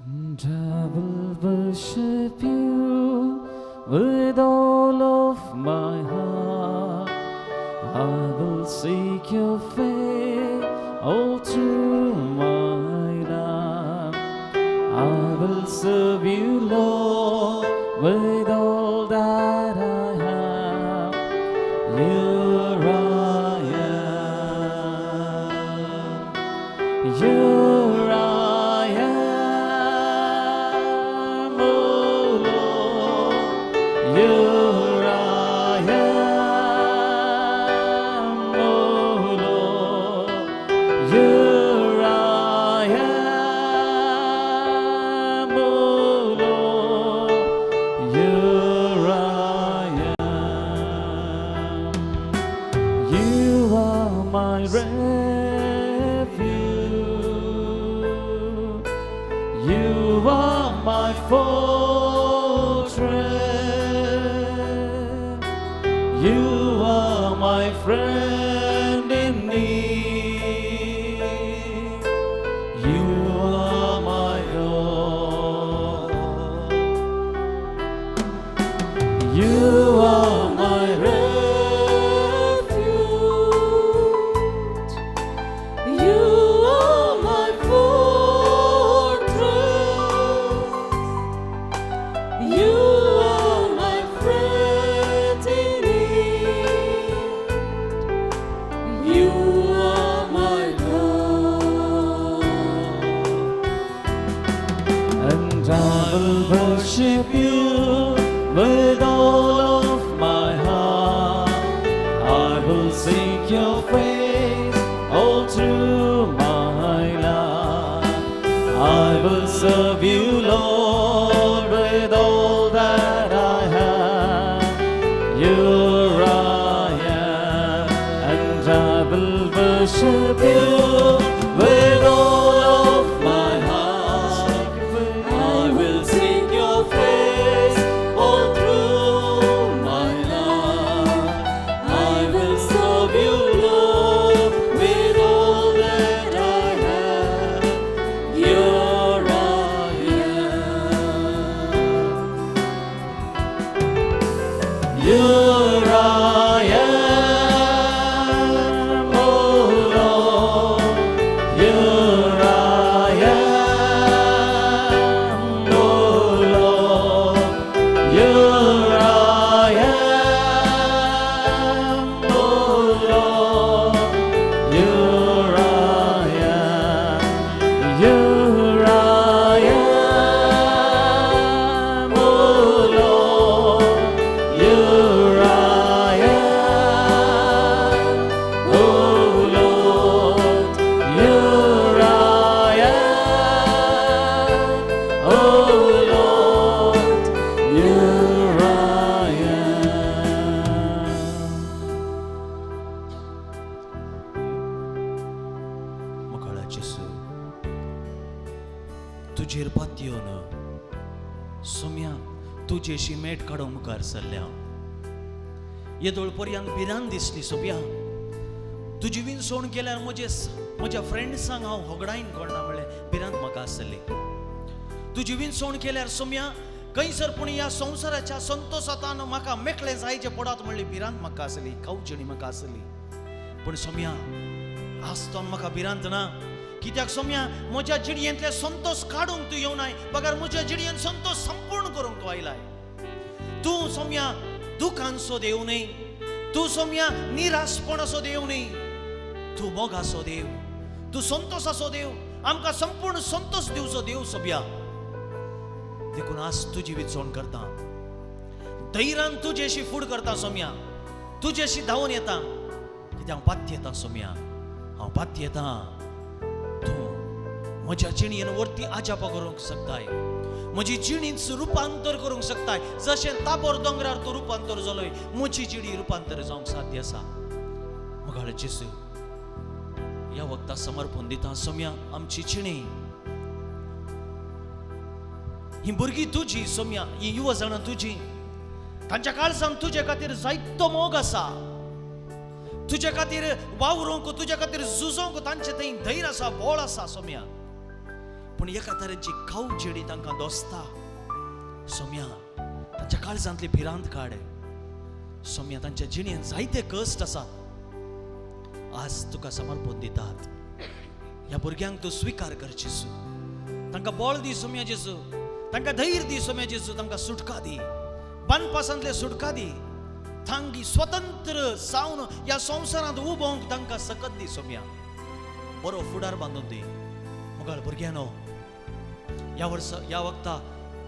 And I will worship you with all of my heart. I will seek your face all through my life. I will serve you, Lord, with all that I have. Here I am. Here I am, O Lord. Here I am, O Lord. Here I am, O Lord. Here I am. You are my refuge. You are my fortress. You are my friend in need. You are my all. You are my refuge. You are my fortress. You are my friend in need. You are my God. And I will worship you with all of my heart. I will seek your face all through my life. I will serve you, Lord, with all that I have. Here I am, and I will worship you with all of my heart. I will seek your face all through my life. I will serve you, Lord, with all that I have. Here I am. Here I am, O Lord. Here I am, O Lord. Here I am, O Lord. Here I am. Here I am, O Lord. Here I am, O Lord. Here I am, O Lord. Here I am. मोगाळ जेजू, तुजेर पातयेवन सोम्या तुजेशी मेट काडूंक मुखार सरल्या. येदोळ पर्यंत भिरांत दिसली सोब्या, तुजी विनसवण केल्यार म्हजे म्हज्या फ्रेंड्सांक हांव होगडायन कोणा म्हळ्ळें भिरांत म्हाका आसली. तुजी विनसवण केल्यार सोम्या, खंयसर पूण ह्या संवसाराच्या संतोसातान म्हाका मेकळें जायचें पडत म्हणली भिरांत म्हाका आसली, कावचणी म्हाका आसली. पूण सोम्या, आज तो म्हाका भिरांत ना. कित्याक सोम्या, म्हज्या जिणयेंतले संतोष काडूंक तूं येवनाय, बगर म्हज्या जिणयेन संतोष संपूर्ण करूंक तूं आयलाय. तूं सोम्या दुखांचो देव न्हय, तूं सोम्या निराशपणाचो देव न्हय, तूं मोगाचो देव, तूं संतोषाचो देव, आमकां संपूर्ण संतोष दिवचो देव सोब्या. देखून आज तुजी विचवण करता, धैर्यान तुजेशी फूड करता सोम्या, तुजेशी धांवून येता. कित्याक हांव पातयेता सोम्या, हांव पातयेता तूं म्हज्या जिणेन वरती आजापा करूंक शकताय, म्हजी जिणेंत रुपांतर करूंक शकताय. जशें ताबोर दोंगरार तूं रुपांतर जालोय, म्हजी जिणी रुपांतर जावंक साध्य आसा. मोगाळ जेजू, ह्या वखदा समर्पण दिता सोम्या आमची जिणी. ही भुरगीं तुजी सोम्या, ही युवा जाणां तुजी, तांच्या काळजान तुजे खातीर जायतो मोग आसा. तुजे खातीर वावरूंक, तुजे खातीर झुजोंक तांचे थंय धैर्य आसा, बळ आसा सोम्या. पूण एका तरेची खाव चेडी तांकां दोसता. सोम्या, तांच्या काळजांतली भिरांत काड. सोम्या, तांच्या जिणेंत जायते कश्ट आसात. आज तुका समर्पण दितात. ह्या भुरग्यांक तूं स्विकार कर जेजू. तांकां बळ दी सोम्या जेजू, तांकां धैर्य दी सोम्या जेजू, तांकां सुटका दी, बांदपासांतले सुटका दी, तांकी स्वतंत्र जावन ह्या संवसारांत उबोवंक तांकां सकत दी सोम्या. बरो फुडार बांदून दी. मुगाळ भुरग्यांनो, ह्या वर्सा ह्या वखता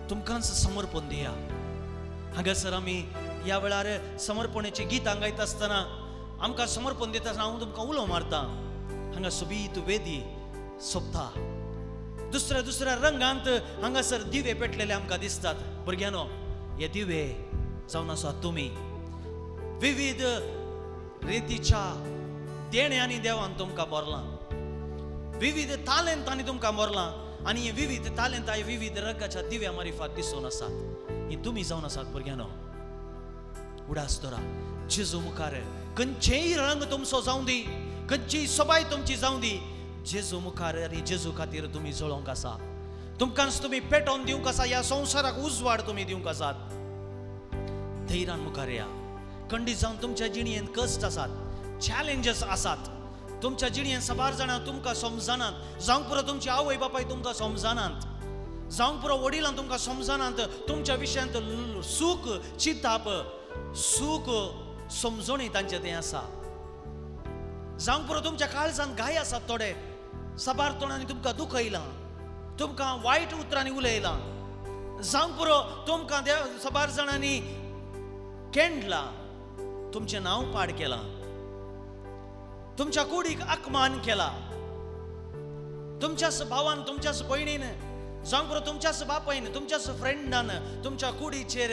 तुमकांच समर्पण दिया. हांगासर आमी ह्या वेळार समर्पणाची गितां गायता आसतना, आमकां समर्पण दिता आसतना हांव तुमकां उलो मारता. हांगा सोबीत वेदी सोबता, दुसऱ्या दुसऱ्या रंगांत हांगासर दिवे पेटलेले आमकां दिसतात. भुरग्यांनो, हे दिवे जावन आसात तुमी. विविध रितीच्या देण्यांनी देवान तुमकां भरलां, विविध तालेंतांनी तुमकां भरलां आनी हे विविध तालेंतां हे विविध रंगाच्या दिव्या मारिफात दिसून आसात. ही तुमी जावन आसात भुरग्यांनो. उडास दरा जेजू मुखार खंयचेय रंग तुमचो जावं दी, खंयचीय सोबाय तुमची जावं दी, जेजू मुखार आनी जेजू खातीर तुमी जळोवंक आसा. तुमकांच तुमी पेटोवन दिवंक आसा, ह्या संवसाराक उजवाड तुमी दिवंक आसात. धैर्यान मुखार या. खंडीत जावन तुमच्या जिणेंत कश्ट आसात, चॅलेंजीस आसात तुमच्या जिणेंत. साबार जाणां तुमकां समजनात, जावंक पुरो तुमची आवय बापाय तुमकां समजनात, जावंक पुरो वडिलां तुमकां समजनात. तुमच्या विशयांत सूख चिंताप, सूख समजणी तांचें तें आसा. जावंक पुरो तुमच्या काळजांत घाय आसात थोडे, साबार तोंडांनी तुमकां दुखयलां, तुमकां वायट उतरांनी उलयलां. जावंक पुरो तुमकां देव साबार जाणांनी केंडलां, तुमचें नांव पाड केलां, तुमच्या कुडीक अपमान केला. तुमच्याच भावान, तुमच्याच भयणीन, जावंक पुरो तुमच्याच बापायन, तुमच्याच फ्रेंडान तुमच्या कुडीचेर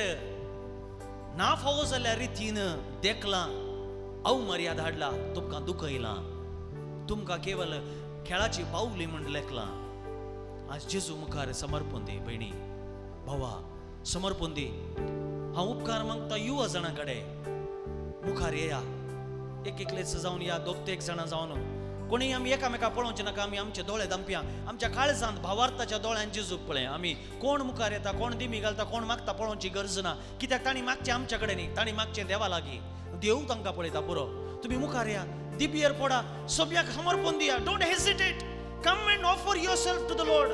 ना फावो जाल्ल्या रितीन देखलां, अवमर्याद हाडला, तुमकां दुखयलां, तुमकां केवल खेळाची बावली म्हण लेखलां. आज जेजू मुखार समर्पण दी भयणी भावा, समर्पण दी. हांव उपकार मागता युवा जाणां कडेन, मुखार येया. एक एकलेच जावन या, दोग तेग जाणां जावन कोणीय आमी एकामेका पळोवचें नाका. आमी आमचे दोळे दामपया, आमच्या काळजांत भावार्थाच्या दोळ्यान जेजूक पळय. आमी कोण मुखार येता, कोण दिमी घालता, कोण मागता पळोवची गरज ना, कित्याक तांणी मागचें आमच्या कडेन न्ही, तांणी मागचें देवा लागीं. देव तांकां पळयता पुरो. तुमी मुखार या, दिपयेर पडा, सगळ्याक समर्पण दिया. Don't hesitate, come and offer yourself to the Lord.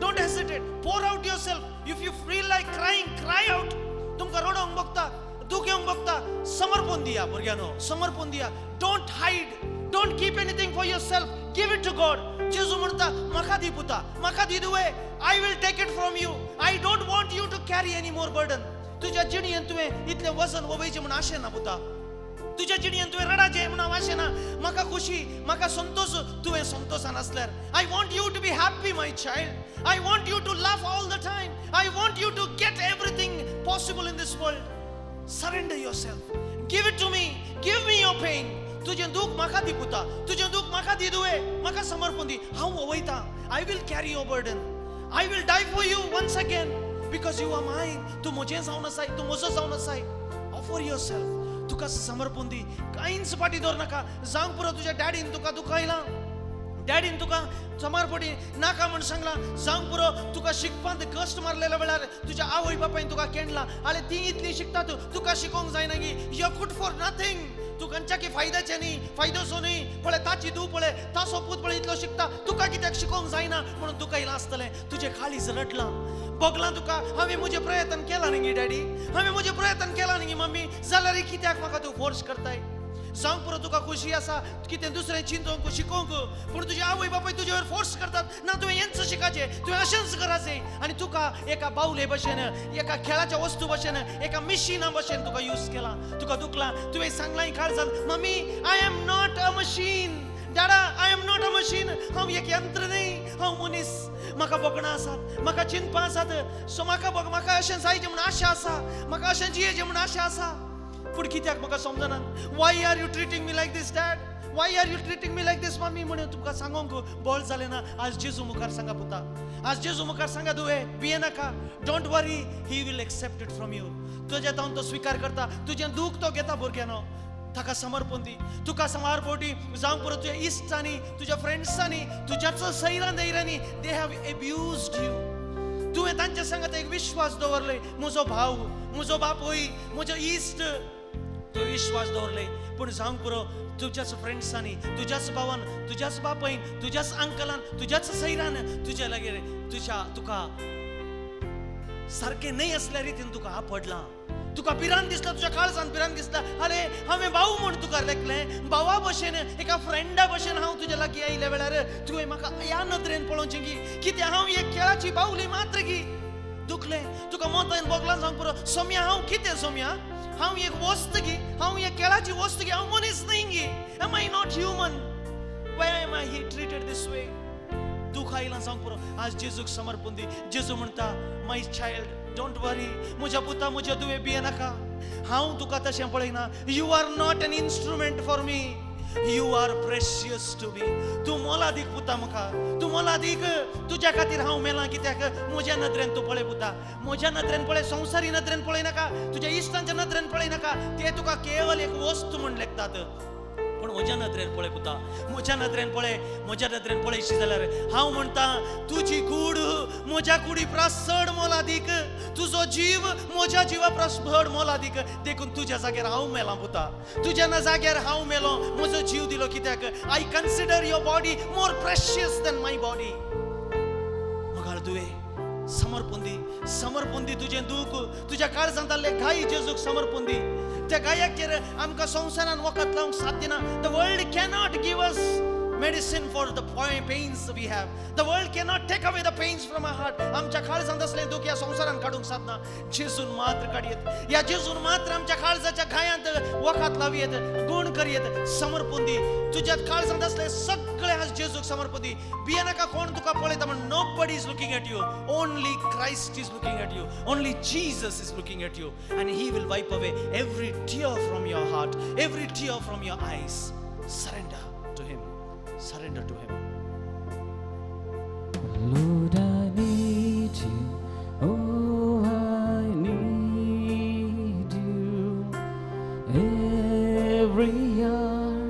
Don't hesitate, pour out yourself. If you feel like crying, cry out. तुमकां रडोवंक बगता, दूख येवंक बगता, समर्पण दिया भुरग्यांनो, समर्पण दिया. Don't hide, don't keep anything for yourself, give it to God. जेजू म्हणटा, म्हाका दी पुता, म्हाका दी Dubey. I will take it from you. I don't want you to carry any more burden. तुज्या जिणयेन तुवें इतलें वजन वयचें म्हूण आशें ना पुता. तुज्या जिणयेन तुवें रडाचें म्हूण हांव आशें ना. म्हाका खुशी, म्हाका संतोश तुवें संतोशान आसल्यार. I want you to be happy, my child. I want you to laugh all the time. I want you to get everything possible in this world. Surrender yourself, give it to me, give me your pain. तुजें दूख म्हाका दी पुता, तुजें दूख म्हाका दी दुवे, म्हाका समर्पण दी. हांव वयता. I will carry your burden. I will die for you once again because you are mine. तूं म्हजें जावन आसाय, तूं म्हजो जावन आसाय. Offer yourself. तुका समर्पण दी, कांयच फाटीं दवर नाका. जावंक पुरो तुज्या डॅडीन तुका दुखयलां, डॅडीन तुका समारपटी नाका म्हण सांगलां. जावंक पुरो तुका शिकपांत कश्ट मारलेल्या वेळार तुज्या आवय बापायन तुका केंडला. आले ती इतली शिकतात, तुका शिकोवंक जायना की you are good for nothing, तूं खंयच्या फायद्याचें न्ही, फायदोसो न्ही. पळय ताची धूव, पळय ताचो पूत, पळय इतलो शिकता, तुका कित्याक शिकोवंक जायना म्हणून तुका येयलां आसतलें. तुजें काळीज रडलां, भोगलां तुका. हांवें म्हजें प्रयत्न केलां न्ही डॅडी, हांवें म्हजें प्रयत्न केलां न्ही मम्मी, जाल्यार कित्याक म्हाका तूं फोर्स करताय? जावंक पुरो तुका खुशी आसा कितें दुसरें चिंतोवंक, शिकोवंक, पूण तुजे आवय बापाय तुजेर फोर्स करतात, ना तुवें हेंच शिकाचें, तुवें अशेंच कराचें. आनी तुका एका बावले भशेन, एका खेळाच्या वस्तू भशेन, एका मिशिना भशेन तुका यूज केला. तुका दुखलां. तुवें सांगलां काळजान, "Mummy, I am not a machine. Dada, I am not a machine. हांव एक यंत्र न्ही, हांव मनीस. म्हाका भोगणां आसात, म्हाका चिंतपां आसात. सो म्हाका भोग, म्हाका अशें जायचें म्हूण आशा आसा, म्हाका अशें जियेचें म्हूण आशा आसा. पूण कित्याक म्हाका समजना? Why are you treating me like this, Dad? Why are you treating me like this, mummy?" म्हणून तुमकां सांगोंक बळ जालें ना. आज जेजू मुखार सांगा पुता, आज जेजू मुखार सांगा दुवे. भिये नाका. Don't worry, He will accept it from you. तुज्या तावन तो स्विकार करता, तुजें दूख तो घेता. भुरग्यानो. ताका समर्पण दी. तुका सांवार बोटी जावंक पुरो, तुज्या इश्टांनी, तुज्या फ्रेंड्सांनी, तुज्याच सैरां दैरांनी, they have abused you. तुवें तांच्या सांगात एक विश्वास दवरले, म्हजो भाव, म्हजो बापूय, म्हजो इश्ट, तुवें विश्वास दवरले. पूण जावंक पुरो, तुज्याच फ्रेंड्सांनी, तुज्याच भावान, तुज्याच बापायन, तुज्याच अंकलान, तुज्याच सैरान तुज्या लागीं तुज्या तुका सारकें न्हय असल्या रितीन तुका आपडलां. तुका भिरांत दिसला, तुज्या काळजान भिरांत दिसला. आरे, हांवें भाव म्हूण तुका लेखलें, भावा भशेन, एका फ्रेंडा भशेन हांव तुज्या लागीं आयिल्ल्या वेळार तुवें म्हाका ह्या नदरेन पळोवचें की कित्याक हांव एक खेळाची बावली मात्र की दुखलें तुका मोतान भोगलां. जावंक पुरो सोम्या, हांव कितें सोम्या? हांव एक वस्त गी? हांव एक खेळाची वस्त गी? हांव मनीस न्हय गी? Am I not human? Why am I he treated this way? दुख आयलां जावंक पुरो, आज जेजूक समर्पण दी. जेजू म्हणटा, "My child, don't worry. म्हज्या पुता, म्हज्या दुवे, भिये नाका. हांव तुका तशें पळयना. You are not an instrument for me. You are precious to me. तूं मोलादीक पुता म्हाका, तूं मोलादीक. तुज्या खातीर हांव मेलां. कित्याक म्हज्या नदरेन तूं पळय पुता, म्हज्या नदरेन पळय. संवसारी नदरेन पळय नाका, तुज्या इश्टांच्या नदरेन पळय नाका. ते तुका केवल एक वस्तू म्हूण लेखतात. पूण म्हज्या नदरेन पळय पुता, म्हज्या नदरेन पळय. म्हज्या नदरेन पळयशी जाल्यार हांव म्हणटा, तुजी कूड म्हज्या कुडी प्रास चड मोलादीक, तुजो जीव म्हज्या जिवा प्रास चड मोलादीक. देखून तुज्या जाग्यार हांव मेलां पुता. तुज्या ना जाग्यार हांव मेलो, म्हजो जीव दिलो. कित्याक I consider your body more precious than my body. मगाळ तुवें समर्पण दी, समर्पण दी. तुजें दूख, तुज्या काळजांत जाल्ले घाय जेजूक समर्पण दी. त्या घायाचेर आमकां संवसारान वखद लावंक साध्य ना. The world cannot give us medicine for the pains we have. The world cannot take away the pains from our heart. आमच्या काळजांत असलें दुःख ह्या संवसारान काडूंक सादना. जेजून मात्र काडयेत. ह्या जेजून मात्र आमच्या काळजाच्या घायांत वखद लावयेत, गुण करयेत. समर्पण दी. तुज्या काळजांत असले सगळे आज जेजूक समर्पण दी. भिये नाका कोण तुका पळयता म्हण. Nobody is looking at you. Only Christ is looking at you. Only Jesus is looking at you, and he will wipe away every tear from your heart, every tear from your eyes. Surrender to him. Surrender to him. Lord, I need you. Oh, I need you. Every hour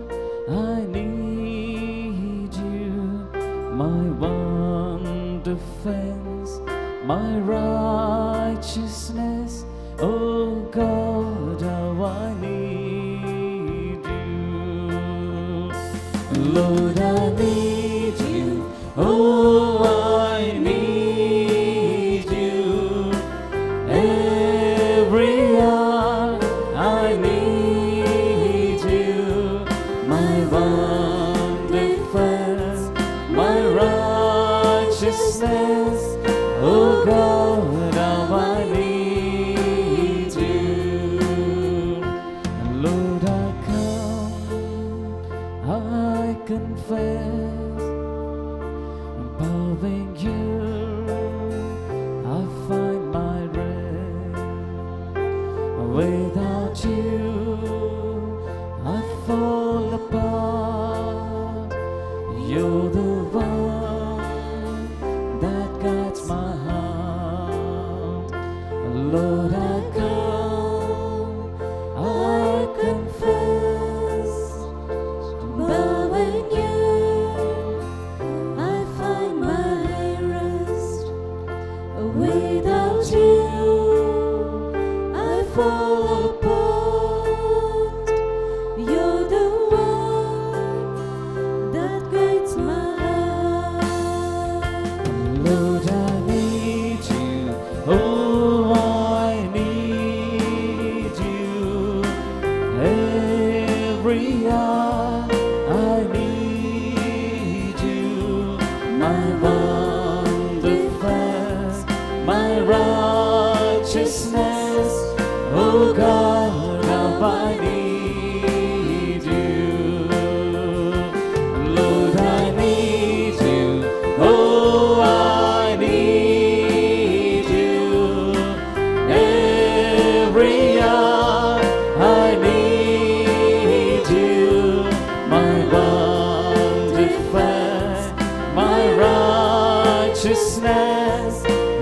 I need you. My one defense, my righteousness. Oh God, how I need you. Lord, I need you. Oh, I need you. Every hour I need you. My one defense, my righteousness. Oh God, how I need you. Lord, I come, I confess, bowing you, I find my rest. Without you, I fall apart. You're the one that guides my heart. Lord, I come, I confess, Bowing you, I find my rest. Without you, I fall apart. You're the one that guides my heart. Lord, I need you. Oh, I need you. Every hour I need you. My one defense, my righteousness. Oh God, how I need you. Lord, I need you. Oh, I need you. Every hour I need you. My one defense, my righteousness.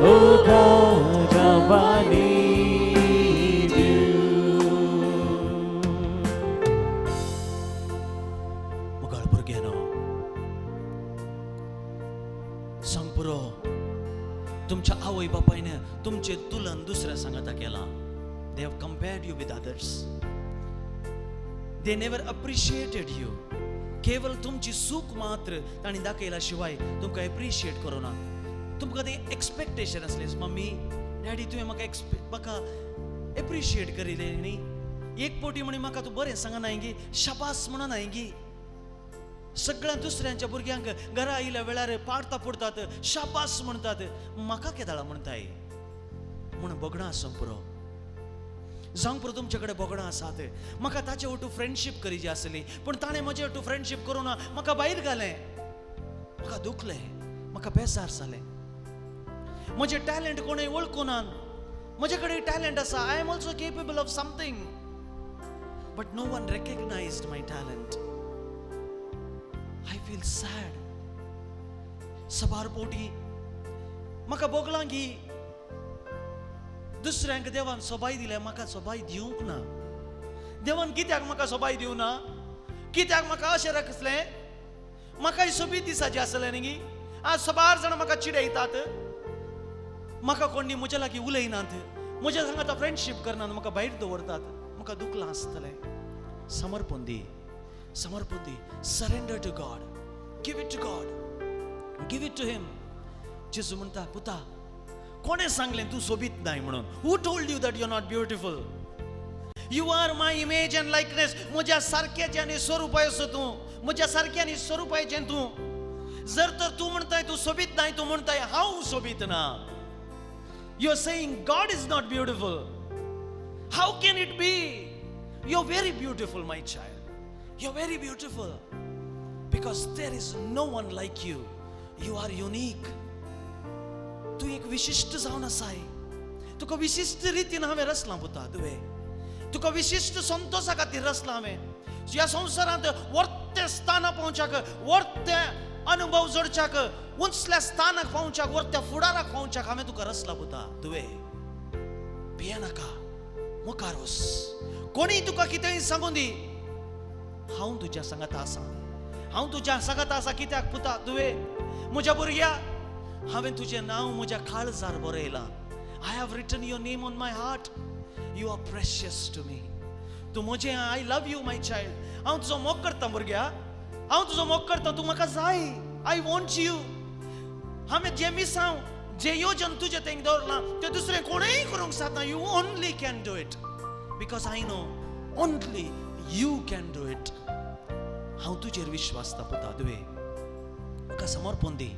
Oh God, how I need you. तुमच्या आवय बापायन तुमचें तुलन दुसऱ्या सांगाता केलां. They have compared you with others. They never appreciated you. केवल तुमची सूख मात्र तांणी दाखयला शिवाय तुमकां एप्रिशिएट करूं ना. तुमकां तें एक्सपेक्टेशन आसलें, मम्मी डॅडी तुवें म्हाका म्हाका एप्रिशिएट करिल्लें न्ही, एक पोटी म्हणी म्हाका तूं बरें सांगना गी, शाबास म्हणना गी. सगळ्या दुसऱ्यांच्या भुरग्यांक घरा आयिल्ल्या वेळार पाडता पुडतात, शाबास म्हणटात, म्हाका केदाळा म्हणटाय म्हूण भोगणां आसूंक पुरो. जावंक पुरो तुमचे कडेन भोगणां आसात. म्हाका ताचे वटू फ्रेंडशीप करीची आसली, पूण ताणें म्हजे वटू फ्रेंडशीप करूं ना, म्हाका भायर घालें, म्हाका दुखलें, म्हाका बेजार जालें. म्हजें टॅलंट कोणूय वळखूना, म्हजे कडेन टॅलंट आसा, I am also capable of something, but no one recognized my talent. I feel sad. सबार पोटी म्हाका भोगलां की दुसऱ्यांक देवान सोबाय दिल्या, म्हाका सोबाय दिवंक ना. देवान कित्याक म्हाका सोबाय दिवं ना, कित्याक म्हाका अशें रखसलें? म्हाकाय सोबीत दिसाचें आसलें न्ही. आज सबार जाणां म्हाका चिडयतात, म्हाका कोणी म्हज्या लागीं उलयनात, म्हज्या सांगाता फ्रेंडशीप करनात, म्हाका भायर दवरतात, म्हाका दुखलां आसतलें. समर्पण दी, समर्पण दी. Surrender to God, give it to God, give it to him. जेजू म्हणटा, पुता, कोणें सांगलें तूं सोबीत नाय म्हणून? Who told you that you are not beautiful? You are my image and likeness. म्हज्या सारक्याचें आनी स्वरुपाचो तूं, म्हज्या सारक्या आनी स्वरुपाचें तूं. जर तर तूं म्हणटाय तूं सोबीत नाय, तूं म्हणटाय हांव सोबीत ना. You are saying God is not beautiful. How can it be? You are very beautiful, my child. You are very beautiful because there is no one like you. You are unique. तूं एक विशिश्ट जावन आसाय. तुका विशिश्ट रितीन हांवें रचलां पुता. तुवें तुका विशिश्ट संतोशा खातीर रचलां हांवें. ह्या संवसारांत वर्ते स्थाना पावच्याक, वर्ते अनुभव जोडच्याक, उंचल्या स्थानाक पावच्याक, वर्त्या फुडाराक पावच्याक हांवें तुका रचलां पुता. तुवें भियेनाका, मुखार वच. कोणीय तुका कितेंय सांगूं दी, हांव तुज्या सांगाता आसा, हांव तुज्या सांगाता आसा. कित्याक पुता तुवें म्हज्या भुरग्या, हांवें तुजें नांव म्हज्या काळजार बरयलां. I have written your name on my heart. You are precious to me. तूं म्हजें. I love you, my child. हांव तुजो मोग करता भुरग्या, हांव तुजो मोग करता. तूं म्हाका जाय. I want you. हांवें जें मिसांव, जें योजन तुजें तेंक दवरलां, तें दुसरें कोणूय करूंक जातना. You only can do it because I know only you can do it. हांव तुजेर विश्वास पुता. तुवें म्हाका समर्पण दी,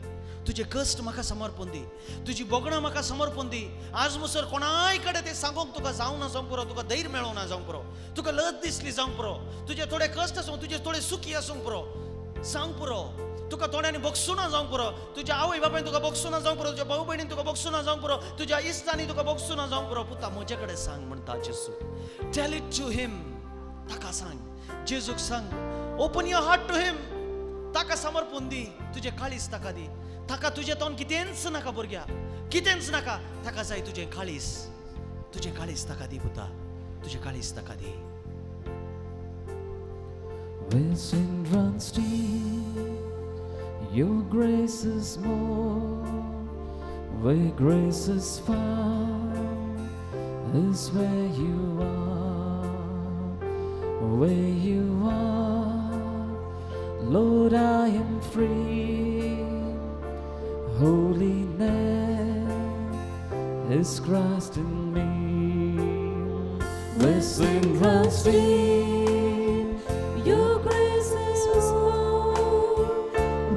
तुजे कश्ट म्हाका समर्पण दी, तुजी भोगणां म्हाका समर्पण दी. आज मुसर कोणाय कडेन तें सांगूंक तुका जावना जावंक पुरो, तुका धैर्य मेळोना जावंक पुरो, तुका लज दिसली जावंक पुरो, तुजे थोडे कश्ट आसूं, तुजे थोडे सुखी आसूंक पुरो, सांग पुरो, तुका थोड्यांनी बगसुना जावंक पुरो, तुज्या आवय बापायन तुका बगसुना जावंक पुरो, तुज्या भाव भयणीन तुका बगसुना जावंक पुरो, तुज्या इश्टांनी तुका बगसुना जावंक पुरो, पुता म्हजे कडेन सांग म्हणटा जेजू. Tell it to him. ताका सांग, जेजूक सांग. Open your heart to him. ताका समर्पण दी, तुजें काळीज ताका दी. ताका तुजें तोंड कितेंच नाका भुरग्या, कितेंच नाका. ताका जाय तुजें काळीज. तुजें काळीज ताका दी पुता, तुजें काळीज ताका दी. Where sin runs deep, your grace is more. Where grace is found is where you are. Where you are, Lord, I am free. Holiness is Christ in me. Where sin runs deep, your grace is more.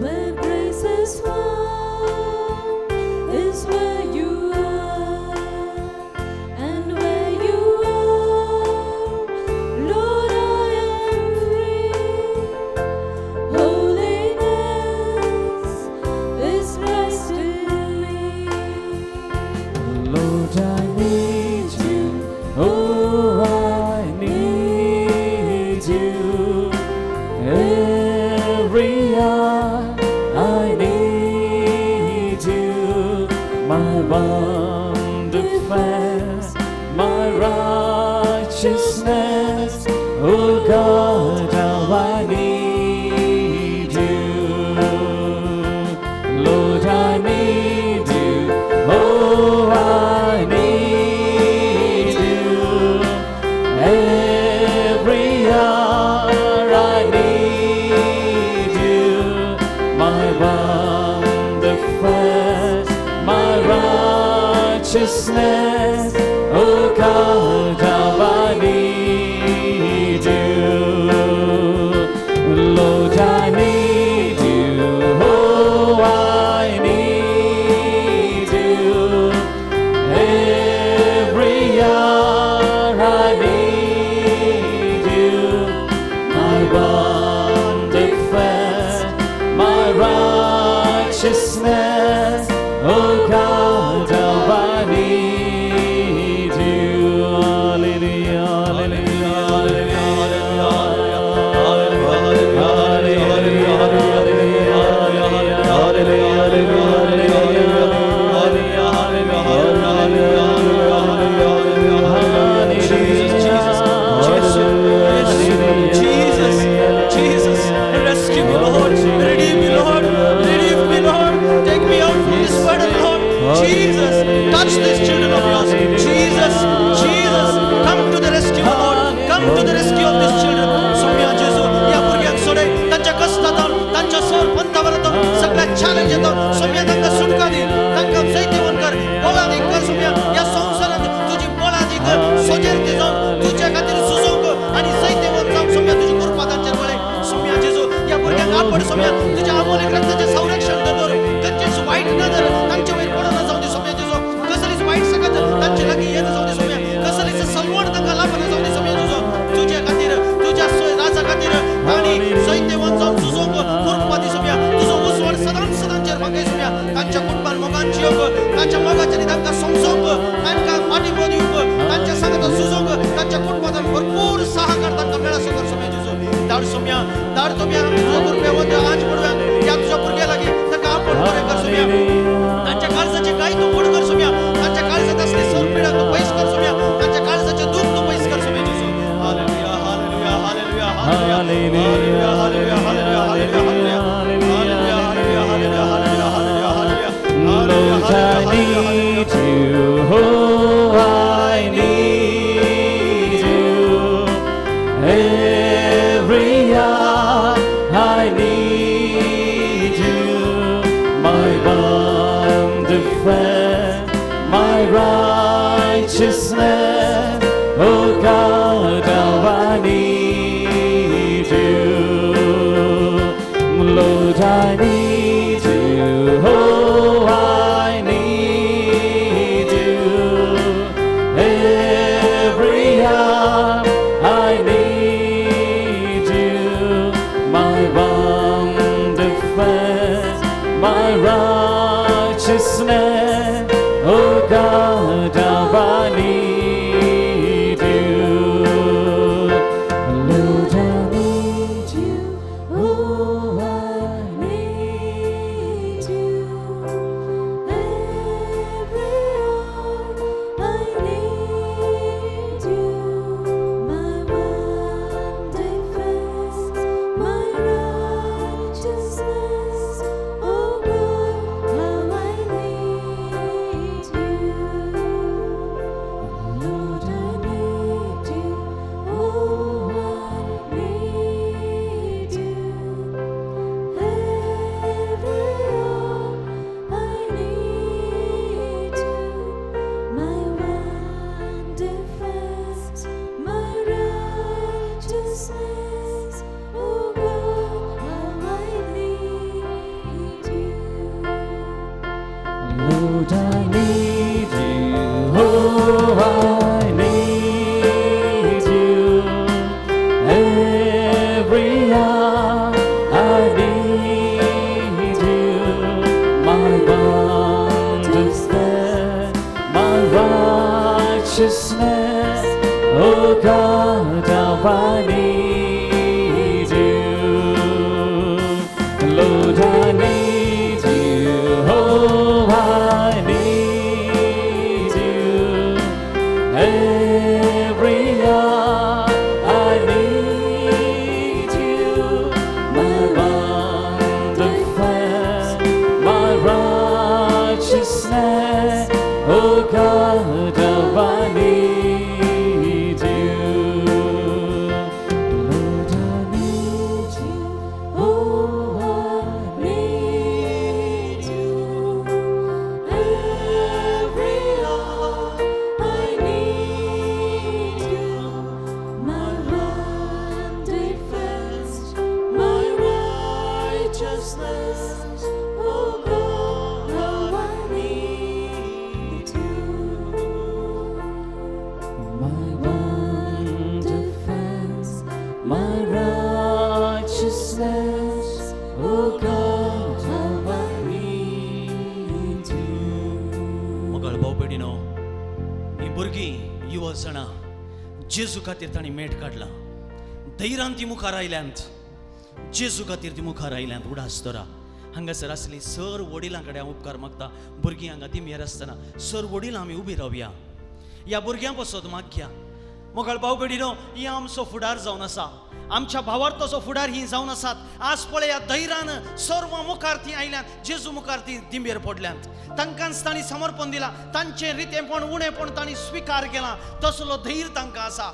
Where grace is found is where you are, and where you are, Lord, I am free. Holiness is Christ in me. Lord, I need you. Oh, I need you. Every hour I need you. My one defense, my righteousness. Oh God, how I need you. Lord, I need you. Oh, righteousness, oh God, how I need you. Lord, I need you, oh, I need you. Every hour I need you, my one defense, my righteousness, oh God, how I need you. Hallelujah, hallelujah, Jesus, Jesus, Jesus, Jesus, Jesus, rescue me, Lord, redeem me, Lord, redeem me, Lord, take me out from this burden, Lord. Jesus, touch these children of yours. Jesus, Jesus, come to the rescue, Lord, come to the rescue of these children. Saumya जेजू, ह्या भुरग्यांक सोडय, तांच्या कश्टांत, तांच्या सोर पंथावर, सगळ्या challenge येता सोम्या, तांकां सुटका दी, तांकां जैतिवंत कर, बळादीक कर सोम्या. ह्या संवसारांत तुजी बळादीक सोजेर ती जावन तुज्या खातीर झुजोवंक आनी जैतिवंत जावंक सोम्या, तुजी कृपा तांचेर वळय. सोम्या जेजू, ह्या भुरग्यांक आपड सोम्या, तुज्या अमोलीक रक्ताचें संरक्षण दवर. खंयचीच वायट नदर तांचे वयर पडना जावं दी सोम्या जेजू. कसलीच वायट सकत तांचे लागीं येना जावं दी सोम्या. कसलीच सलवण तांकां लाभना जावं दी सोम्या जेजू. तुज्या खातीर, तुज्या राजा खातीर आनी जैतिवंत जावन झुजोवंक कृपा दी सोम्या. तुजो उजवाड सदांच सदांचेर फांकय सोम्या. तांच्या कुटुंबान मोगान जियोवंक, तांच्या मोगाच्यानी तांकां समजोवंक, तांकां पाठिंबो दिवंक, तांच्या सांगाता झुजोवंक, तांच्या कुटुंबांत भरपूर सहाकार तांकां मेळसो कर सोम्या जेजू. धाड सोम्या, धाड सोम्या तुजो कृपेवंत आज पडव्यांक ह्या तुज्या भुरग्या लागीं. तांकां आपण बरें कर सोम्या. तांच्या काळजाचे गाय तूं गोड कर सोम्या. तांच्या काळजांत असले सरपिडा तूं पयस कर सोम्या. तांच्या काळजाचें दूख तूं पयस कर सोम्या जेजू. Hallelujah, hallelujah, hallelujah, hallelujah, hallelujah, hallelujah, hallelujah, hallelujah, hallelujah, hallelujah, hallelujah, Lord, I need you, oh, I need you. Every hour I need you, my one defense, my righteousness, oh God, how I need you. Lord, I need you, oh, I need you. Every hour I need you, my one defense, my righteousness, oh God, how I need you. Lord, I need you, oh, I need you. Every hour I need you, my one defense, my righteousness, oh God, how I need you. Lord, I need you, oh, I need you. Every hour I need you, my one defense, my righteousness, oh God, how I need you. Lord, I need you, oh, I need you. Every hour I need you, my one defense, my righteousness, oh God, how I need you. Lord, I need you, oh, I need you. Every hour I need you, my one defense, my righteousness, oh God, how I need you. Lord, I Need you, oh, I need you. Every hour मोगाळ भाव भयणीनो, हीं भुरगीं युवा जाणां जेजू खातीर तांणी मेट काडला, धैर्यान ती मुखार आयल्यांत, जेजू खातीर ती मुखार आयल्यांत. उडास दरा हांगासर आसली सर वडिलां कडेन हांव उपकार मागता. भुरगीं हांगा दिमयेर आसतना सर वडिलां आमी उबी रावया, ह्या भुरग्यां पसत मागया. मोगाळ भाव भयणीनो, ही आमचो फुडार जावन आसा, आमच्या भावार्थाचो फुडार ही जावन आसात. आज पळया धैर्यान सर्व मुखार ती आयल्यांत, जेजू मुखार ती दिंबेर पडल्यांत, तांकांच तांणी समर्पण दिलां, तांचें रितेंपण उणेपण तांणी स्विकार केलां, तसलो धैर्य तांकां आसा.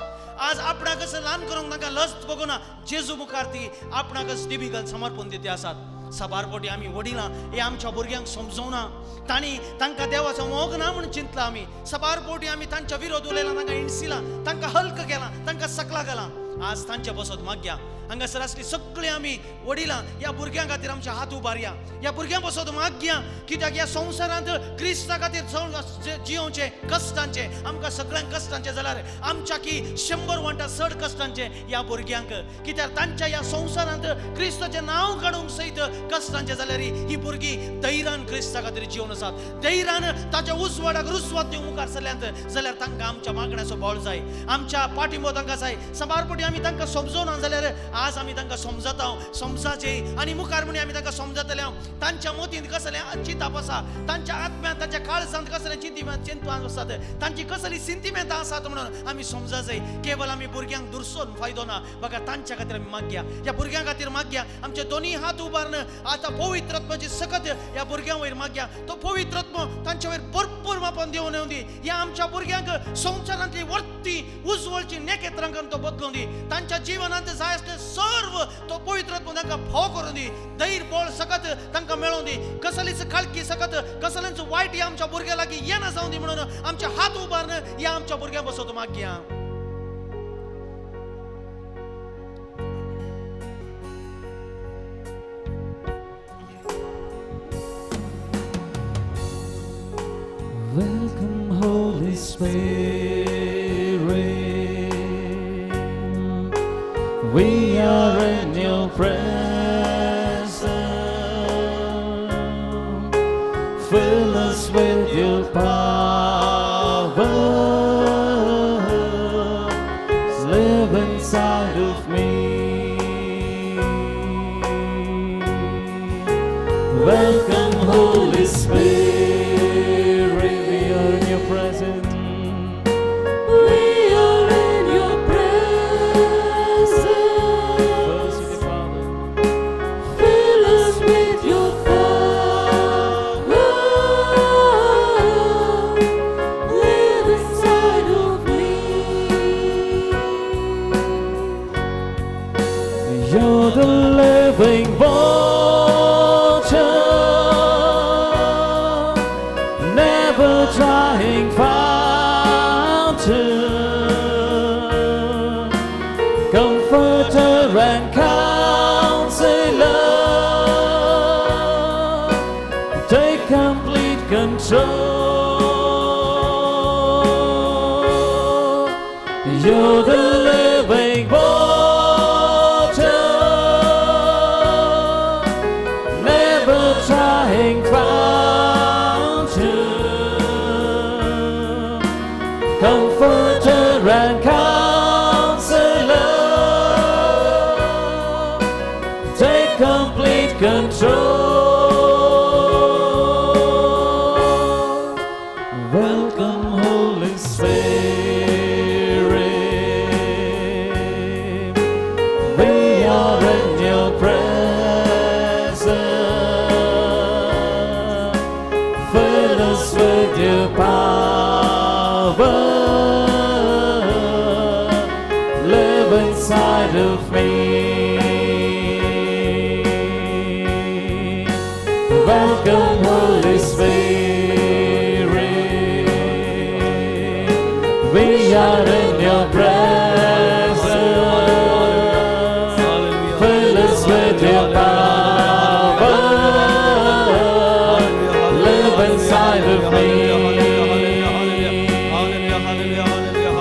आज आपणाकच ल्हान करूंक तांकां लज बगोना, जेजू मुखार ती आपणाकच दिबिगल समर्पण दिती आसात. साबार फावटी आमी वडिलां हे आमच्या भुरग्यांक समजोवना, तांणी तांकां देवाचो मोग ना म्हूण चिंतला. आमी साबार फावटी आमी तांच्या विरोध उलयला, तांकां हिणसिलां, तांकां हल्क केलां, तांकां सकला घालां. आज तांच्या बसत मागया. हांगासर आसली सगळीं आमी वडिलां ह्या भुरग्यां खातीर आमचे हात उबारया, ह्या भुरग्यां बसत मागया, कित्याक ह्या संवसारांत क्रिस्ता खातीर जियोवचें कश्टांचें, आमकां सगळ्यांक कश्टांचें जाल्यार आमच्या की 100 वंटा चड कश्टांचें ह्या भुरग्यांक, कित्याक तांच्या ह्या संवसारांत क्रिस्ताचें नांव काडूंक सयत कश्टांचें जाल्यार ही भुरगीं धैर्यान क्रिस्ता खातीर जिवन आसात, धैर्यान ताच्या उजवाडाक रुजवात दिवंक मुखार सरल्यांत. जाल्यार तांकां आमच्या मागण्याचो बळ जाय, आमच्या पाठिंबो तांकां जाय. साबार फावटी आमी तांकां समजोवना जाल्यार आज आमी तांकां समजता, समजाचें आनी मुखार म्हणी आमी तांकां समजतले. तांच्या मतींत कसलें चिंताप आसा, तांच्या आत्म्यांत तांच्या काळजांत कसलें चिंतपां आसात, तांची कसली सिंतिमेंतां आसात म्हणून आमी समजाचें. केवल आमी भुरग्यांक दुरसोन फायदो ना, बघा तांच्या खातीर आमी मागया, ह्या भुरग्यां खातीर मागया. आमचे दोनी हात उबारून आतां पवित्रत्वाची सकत ह्या भुरग्यां वयर मागया, तो पवित्रत्व तांच्या वयर भरपूर मापान देवन येवं दी. ह्या आमच्या भुरग्यांक संवसारांतली वर्ती उजवळची नेकेत्रां करून तो बदलून दी, तांच्या जिवनांत जाय आसले सर्व तो पवित्रत्व तांकां फोव करून दी, धैर्य बळ सकत तांकां मेळोवन दी, कसलीच काळखी सकत कसलेंच वायट ह्या आमच्या भुरग्यां लागीं येना जावं दी म्हणून आमचे हात उबारून ह्या आमच्या भुरग्यां बसत मागया. Welcome, Holy Spirit. We are in your presence. Fill us with your power. Live inside of me. Welcome, Holy Spirit. We are in your presence. We are in your presence. First with your Father. Fill us with your power. Live inside of me. You're the living water, never drying fountain, comforter and counselor, take complete control. You're the living water, never drying fountain, comforter and counselor, take complete control. Welcome, Holy Spirit. We are in your presence. Fill us with your power. Live inside of me. Welcome, Holy Spirit. We are in your presence. Fill us with your power. Live inside of me.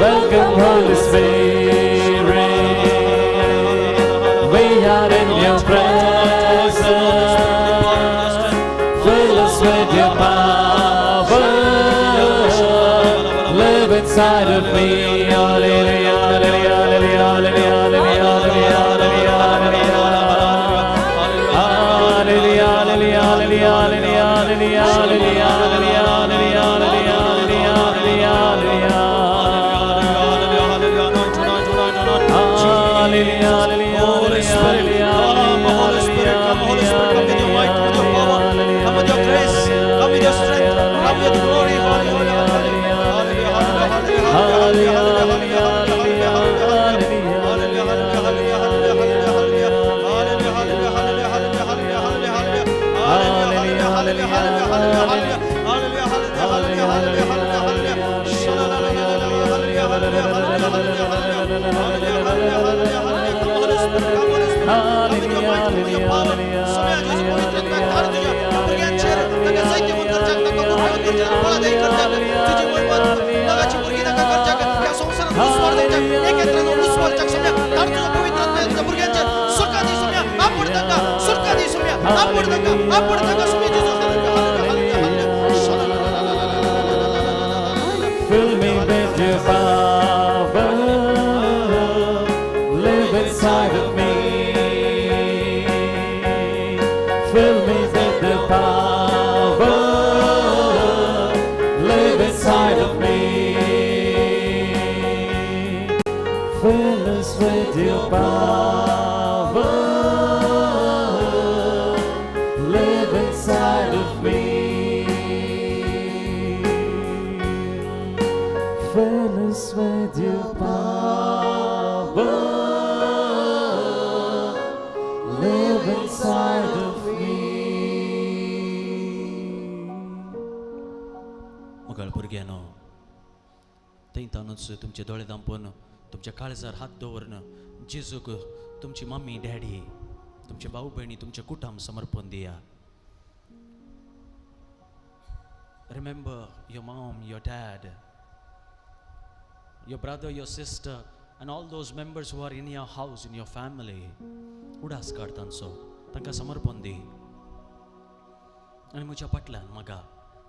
Welcome, Holy Spirit. We are in your presence. Fill us with your power. inside of me. Hallelujah, hallelujah, hallelujah, hallelujah, hallelujah, hallelujah, hallelujah, hallelujah, hallelujah, hallelujah, hallelujah, hallelujah, hallelujah, hallelujah, hallelujah. Hallelujah, hallelujah, Holy Spirit, come, Holy Spirit, come, Holy Spirit, come with your might, come with your power, come with your grace, come with your strength, come with glory. Holy, holy, holy, holy, holy, holy, holy, holy, holy, holy, holy, Fill me with your power, live inside of me. Fill me with the power, live inside of me. Fill us with your power, live inside of me. Fill us with your power, live inside of me. मोगाळ भुरग्यांनो, थंय तुमचे दोळे धांपून तुमच्या काळजार हात दवरून जेजूक तुमची mummy daddy, तुमचे भाऊ भयणी, तुमचे कुटुंब समर्पण दिया. Remember your mom, your dad, your brother, your sister, and all those members who are in your house, in your family. उडास काड तांचो, तांकां समर्पण दी. आनी म्हज्या फाटल्यान म्हाका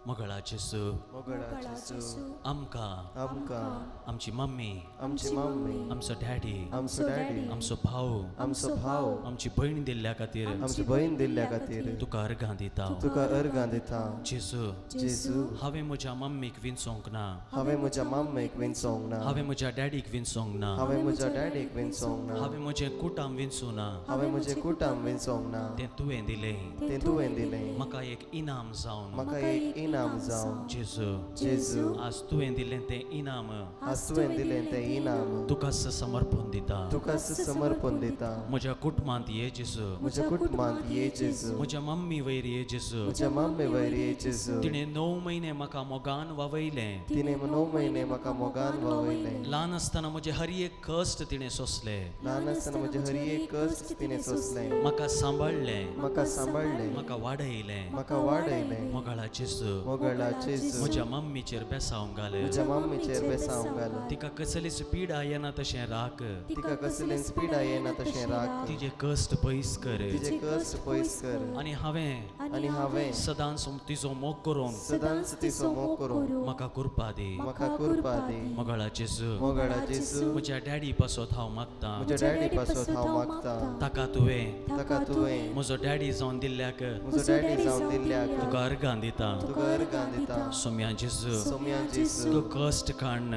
मोगळा जेजू, मोगळा जेजू, आमकां आमकां आमची मम्मी, आमची मम्मी, आमचो डॅडी, आमचो डॅडी, आमचो भाव, आमचो भाव, आमची भयण दिल्ल्या खातीर आमची भयण दिल्ल्या खातीर तुका अर्गां दिता. तुका अर्गां दिता. जेजू, जेजू, हांवें म्हज्या मम्मीक विंचोंक ना, हांवें म्हज्या मम्मीक विंचोंक ना, हांवें म्हज्या डॅडीक विंचोंक ना, हांवें म्हज्या डॅडीक विंचोंक ना, हांवें म्हजें कुटाम विंचूं ना, हांवें म्हजें कुटाम विंचोंक ना, तें तुवें दिलें, तें तुवें दिलें, म्हाका एक इनाम जावन. म्हाका एक इनाम जावन. जेजू, जेजू, आज तुवें दिलें तें इनाम आज तुवें दिलें तें इनाम तुका समर्पण दिता, तुका समर्पण दिता. म्हज्या कुटुंबांत ये जेजू, म्हज्या कुटुंबांत ये जेजू, म्हज्या मम्मी वयर ये जेजू, म्हज्या मम्मी वयर ये जेजू. तिणें 9 म्हयने म्हाका मोगान वावयलें, तिणें 9 म्हयने म्हाका मोगान वावयलें. ल्हान आसतना म्हजें हर एक कश्ट तिणें सोंसलें, ल्हान आसतना म्हजें हर एक कश्ट तिणें सोंसलें, म्हाका सांबाळ्ळें, म्हाका सांबाळ्ळें, म्हाका वाडयलें. म्हाका वाडयलें. मोगाळा जेजू, मोगळा जेजू, म्हज्या मम्मीचेर बेसांव घालें, म्हज्या मम्मीचेर बेसांव घालें. तिका कसलीच पिडा येना तशें राख, तिका कसलीच पिडा येना तशें राख, तिजे कश्ट पयस कर, तिजे कश्ट पयस कर. आनी हांवें सदांच तिजो मोग करून, सदांच तिजो मोग करून म्हाका कृपा दी, म्हाका कृपा दी. मोगळा जेजू, मोगळा जेजू, म्हज्या डॅडी पासत हांव मागता, म्हज्या डॅडी पासत हांव मागता, ताका तुवें म्हजो डॅडी जावन दिल्ल्याक, म्हजो डॅडी जावन दिल्ल्याक तुका अर्गां दिता, तुका अर्गां दिता. सोम्या जेजू, सोम्या जेजू, तूं कश्ट काडन,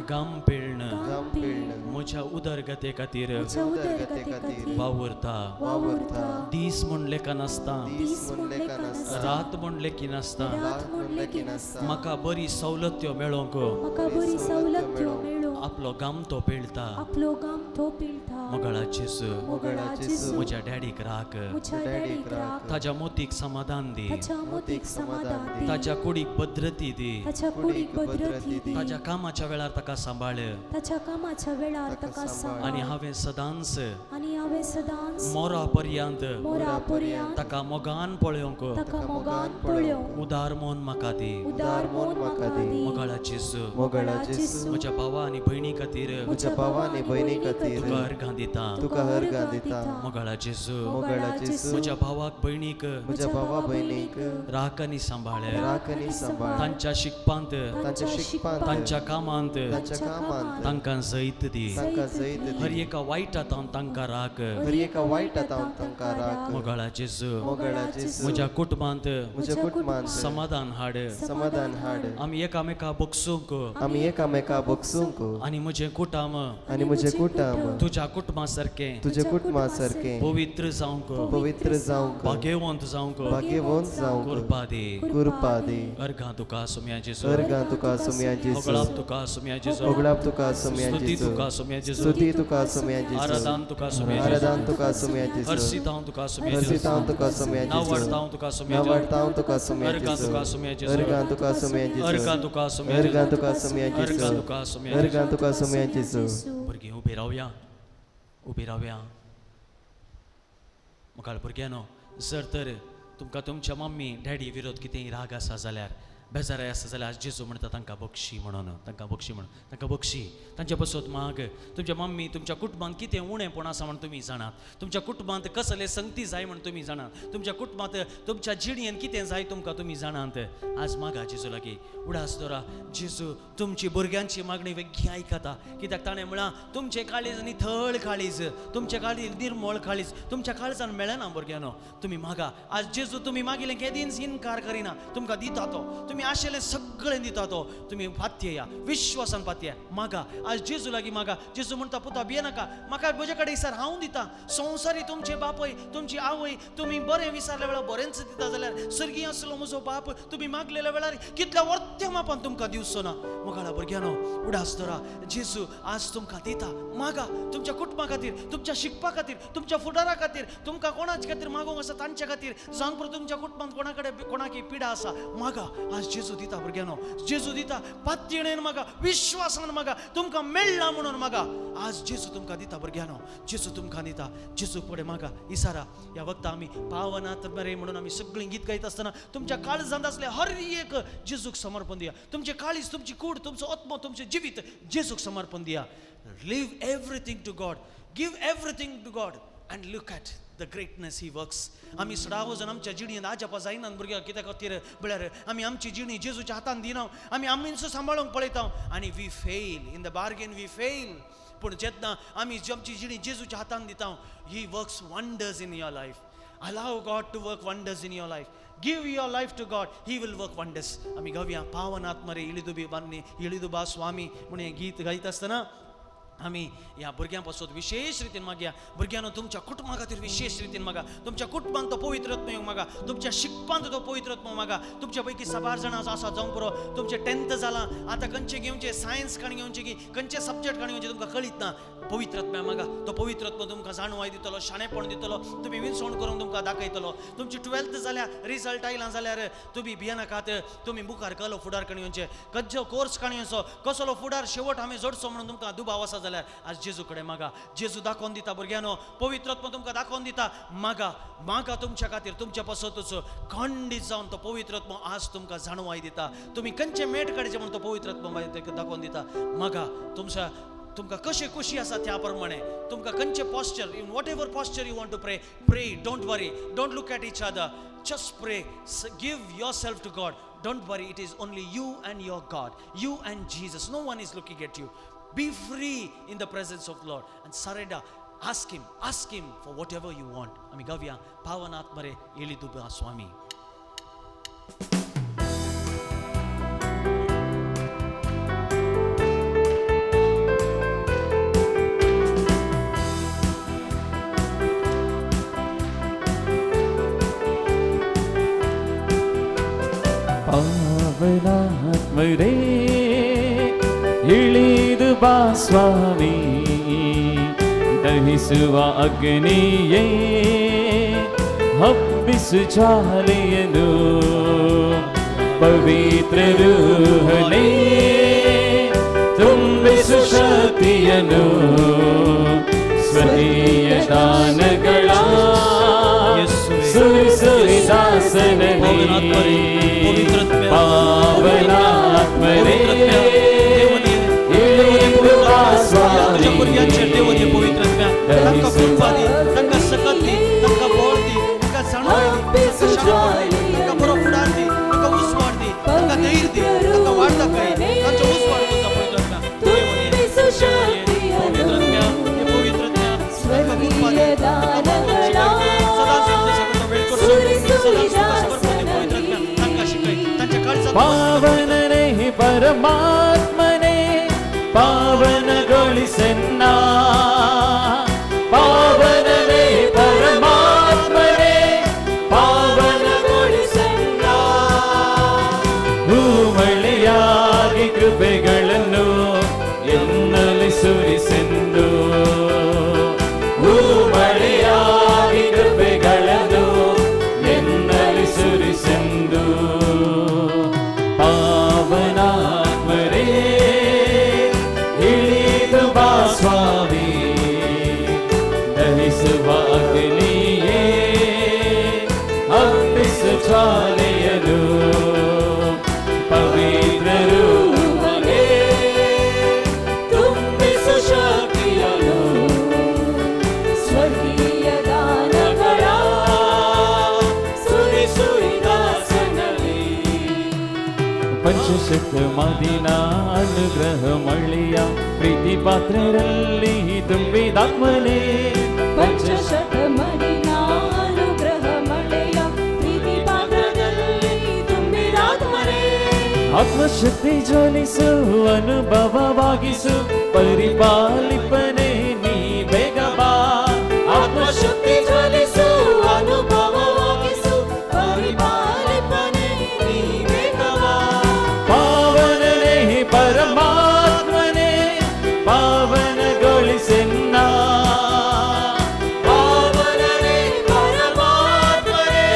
गाम पिळन, म्हज्या उदरगते खातीर वावुरता, दीस म्हूण लेखनासता, रात म्हूण लेखिनासता, म्हाका बरी सवलत्यो मेळोंक आपलो गाम तो पिळता. मोगळा जेजू, म्हज्या डॅडीक राख, ताज्या मोतीक समाधान दी, ताज्या कुडीक भद्रती दी, ताज्या कामाच्या वेळार ताका सांबाळ, आनी हांवें सदांच हांवें सदांच मोरा पर्यंत मोरा पर्यंत ताका मोगान पळोवंक ताका मोगान पळोवंक उदार मन म्हाका दी. उदार मन म्हाका दी. मोगाळा जेजू, मोगाळा जेजू, म्हज्या भावा आनी भयणी खातीर म्हज्या भावा आनी भयणी खातीर तुका अर्घां दिता. तुका अर्घां दिता. मोगाळा जेजू, मोगाळा जेजू, म्हज्या भावाक भयणीक म्हज्या भावा भयणीक राख आनी सांबाळ. राख आनी सांबाळ. तांच्या शिकपांत, तांच्या शिकपांत, तांच्या कामांत तांच्या कामांत तांकां जैत दी. तांकां जैत दी. हर एका वायटा तावन तांकां राख. हर एका वायटा तावन तांकां राख. मोगाळा जेजू, मोगाळा जेजू, म्हज्या कुटुंबांत म्हज्या कुटुंबांत समाधान हाड. समाधान हाड. आमी एकामेका बगसूंक आमी एकामेका बगसूंक आनी म्हजें कुटुंब आनी म्हजें कुटुंब तुज्या कुटुंबा सारकें तुज्या कुटुंबा सारकें पवित्र जावंक, पवित्र जावंक, भाग्यवंत जावंक भाग्यवंत जावंक कृपा दी. कृपा दी. अर्घां तुका सोम्या जेजू, अर्घां तुका सोम्या जेजू, होगळाप तुका सोम्या जेजू, होगळाप तुका सोम्या स्तुती जेजू, तुका सोम्या जेजू, स्तुती तुका सोम्या जेजू, आराधन तुका सोम्या जेजू, आराधन तुका सोम्या जेजू, हर्षितांव तुका सोम्या जेजू, हर्षितांव तुका सोम्या जेजू, नावडतांव तुका सोम्या जेजू, नावडतांव तुका सोम्या अर्घां जेजू, तुका सोम्या जेजू, अर्घां तुका सोम्या जेजू, अर्घां तुका सोम्या जेजू, अर्घां तुका सोम्या जेजू, अर्घां तुका सोम्या जेजू. अर्घां तुका सोम्या जेजू. भुरगीं उबी रावया, उबी रावया. मुखार भुरग्यांनो, जर तर तुमकां तुमच्या मम्मी डॅडी विरोध कितेंय राग आसा जाल्यार, बेजाराय आसा जाल्यार आज जेजू म्हणटा तांकां बक्षी म्हणून, तांकां बक्षी म्हणून, तांकां बक्षी. तांच्या बसत माग. तुमच्या मम्मी तुमच्या कुटुंबांत कितें उणेंपण आसा म्हण तुमी जाणात, तुमच्या कुटुंबांत कसले संगती जाय म्हण तुमी जाणात, तुमच्या कुटुंबांत तुमच्या जिणेन कितें जाय तुमकां तुमी जाणात. आज मागा जेजू लागीं. उडास दवरा, जेजू तुमची भुरग्यांची मागणी वेगळी आयकता. कित्याक ताणें म्हळां तुमचें काळीज आनी थळ काळीज, तुमचें काळीज निर्मळ काळीज, तुमच्या काळजान मेळना भुरग्यांनो. तुमी मागा. आज जेजू तुमी मागिल्लें केदींच इनकार करिना, तुमकां दिता तो. तुमी आशिल्लें सगळें दिता तो. तुमी फातया, विश्वासान फातया मागा. आज जेजू लागीं मागा. जेजू म्हणटा पुता भियेनाका, म्हाका म्हजे कडेन विचार हांव दिता. संवसारी तुमचे बापय तुमची आवय तुमी बरें विचारल्या वेळार बरेंच दिता जाल्यार सर्गी आसलो म्हजो बाप तुमी मागलेल्या वेळार कितल्या वर्त्या मापान तुमकां दिवचो ना. मुखाळा भुरग्यांनो, उडास दवरा, जेजू आज तुमकां दिता. मागा तुमच्या कुटुंबा खातीर, तुमच्या शिकपा खातीर, तुमच्या फुडारा खातीर, तुमकां कोणाच खातीर मागूंक आसा तांच्या खातीर. जावंक पुरो तुमच्या कुटुंबांत कोणा कडेन कोणाकी पिडा आसा, मागा. आज जेजू दिता भुरग्यांनो, जेजू दिता. पातयेन मागा, विश्वासान मागा, तुमकां मेळ्ळा म्हणून मागा. आज जेजू तुमकां दिता भुरग्यांनो, जेजू तुमकां दिता. जेजू फुडें मागा. इसारा ह्या वखता आमी पावनात मरे म्हणून आमी सगळीं गीत गायत आसतना तुमच्या काळजांत आसले हर एक जेजूक समर्पण दिया. तुमचें काळीज, तुमची कूड, तुमचो आत्मो, तुमचें जिवीत जेजूक समर्पण दिया. Leave everything to God, give everything to God and look at the greatness he works. आमी सदां वचून आमच्या जिणेंत आजापा जायनात भुरग्यांक. कित्या खातीर म्हळ्यार आमी आमची जिणी जेजूच्या हातान दिना, आमी आमीच सांबाळूंक पळयता आनी we fail in the bargain, we fail. पूण जेन्ना आमी आमची जिणी जेजूच्या हातान दिता, he works wonders in your life. Allow God to work wonders in your life. Give your life to God, he will work wonders. आमी गावया पावनात्मरे इळिदु बी बान्नी इळिदु बा स्वामी म्हणून हें गीत गायत आसतना आमी ह्या भुरग्यां पासत विशेश रितीन मागया. भुरग्यांनो, तुमच्या कुटुंबा खातीर विशेश रितीन मागा. तुमच्या कुटुंबांत तो पवित्र आत्मो येवंक मागा, तुमच्या शिकपांत तो पवित्र आत्मो मागा. तुमच्या पैकी साबार जाणां आसा जावंक पुरो तुमचें 10th जालां, आतां खंयचें घेवचें, सायन्स काणी घेवचें की खंयचे सब्जॅक्ट काणी घेवचें तुमकां कळीत ना. पवित्र आत्म्या मागा. तो पवित्र आत्मो तुमकां जाणवाय दितलो, शाणेपण दितलो, तुमी विनसवण करूंक तुमकां दाखयतलो. तुमची 12th जाल्यार रिजल्ट आयला जाल्यार तुमी भियेनाकात, तुमी मुखार कसलो फुडार काणी घेवचें, खंयचो कोर्स काणी घेवचो, कसलो फुडार शेवट आमी जोडचो म्हणून तुमकां दुबाव आसा जाल्यार आज जेजू कडेन मागा. जेजू दाखोवन दिता भुरग्यांनो, पवित्र आत्मो तुमकां दाखोवन दिता. मागा, मागा तुमच्या खातीर, तुमच्या पासतूच खंडीत जावन तो पवित्र आत्मो आज तुमकां जाणवाय दिता. तुमी खंयचे मेट काडचे म्हणून तो पवित्र आत्मो दाखोवन दिता. मागा. तुमच्या तुमकां कशें खुशी आसा त्या प्रमाणे, तुमकां खंयचें posture, in whatever posture you want to pray, pray. Don't worry, don't look at each other, just pray. Give yourself to God. Don't worry, it is only you and your God, you and Jesus. No one is looking at you. Be free in the presence of Lord and surrender. Ask him, ask him for whatever you want. आमी गावया पावनात्मरे इळिदु बा स्वामी. ಪಾವನಾತ್ಮರೇ ಇಳಿದು ಬಾ ಸ್ವಾಮಿ, ದಹಿಸುವ ಅಗ್ನಿಯೇ ಹಬ್ಬಿಸು ಜ್ವಾಲೆಯನು, ಪವಿತ್ರ ರೂಹನೇ ತುಂಬಿಸು ಶಕ್ತಿಯನು, ಸ್ವರ್ಗೀಯ ದಾನಗಳ ಸುರಿಸುರಿ ದಾಸನಲ್ಲಿ. ಪಾವನಾತ್ಮರೇ ಇಳಿದು ಬಾ ಸ್ವಾಮಿ. तांकां कृपा दी, तांकां सकत दी, तांकां बळ दी, तांकां जाणवाय दी, तांकां शाणपण दी, तांकां बरो फुडार दी, तांकां उजवाड दी, तांकां धैर्य दी, तांकां वाट दाखय, तांचो उजवाड करता पवित्र आत्म्या. पवित्र आत्म्या, हे पवित्र आत्म्या, तांकां कृपा दी, तांकां बरो शिकय, सदांच तुमच्या सगळो वेळ करचो, सदांच तुका समर्पण दी पवित्र आत्म्या, तांकां शिकय, तांच्या काळजांत ಪಾವನನೇ ಪರಮಾತ್ಮನೇ ಪಾವನಗೊಳಿಸೆನ್ನ. ಪಾವನನೇ ಪರಮಾತ್ಮನೇ ಪಾವನಗೊಳಿಸೆನ್ನ. ಹೂಮಳೆಯಾಗಿ ಕೃಪೆಗಳನ್ನು ಎನ್ನಲ್ಲಿ ಸುರಿಸೆಂದು. ಹೂಮಳೆಯಾಗಿ ಕೃಪೆಗಳನ್ನು ಎನ್ನಲ್ಲಿ ಸುರಿಸೆಂದು. ಪಾವನಾತ್ಮರೇ ಇಳಿದು ಬಾ ಸ್ವಾಮಿ. ದಹಿಸುವ ಅಗ್ನಿಯೇ ಅಪ್ಪಿಸು ಜ್ವಾಲೆಯನು. ಪವಿತ್ರ ರೂಪನೇ ತುಂಬಿಸು ಶಕ್ತಿಯನು. ಸ್ವರ್ಗೀಯ ದಾನಗಳ ಸುರಿಸುರಿ ದಾಸನಲ್ಲಿ. ಪಂಚಶಕ್ತ ಮದಿನ ಅನುಗ್ರಹ ಮಳೆಯ ಪ್ರೀತಿ ಪಾತ್ರರಲ್ಲಿ ತುಂಬಿದಾತ್ಮನೇ. ಪಂಚಶತ ಮದಿನ ಅನುಗ್ರಹ ಮಳೆಯ ಪ್ರೀತಿ ಪಾತ್ರದಲ್ಲಿ ತುಂಬಿದಾತ್ಮರೇ. ಆತ್ಮಶಕ್ತಿ ಜ್ವಲಿಸು ಅನುಭವವಾಗಿಸು ಪರಿಪಾಲಿಪನೆ ನೀ ಬೇಗ ಬಾ. ಆತ್ಮಶಕ್ತಿ ಜ್ವಲಿಸು ಅನುಭವವಾಗಿಸು ಪರಿಪಾಲಿಪನೆ ನೀ ಬೇಗ ಬಾ. ಪಾವನನೇ ಪರಮಾತ್ಮನೇ ಪಾವನಗೊಳಿಸೆನ್ನ. ಪಾವನನೇ ಪರಮಾತ್ಮನೇ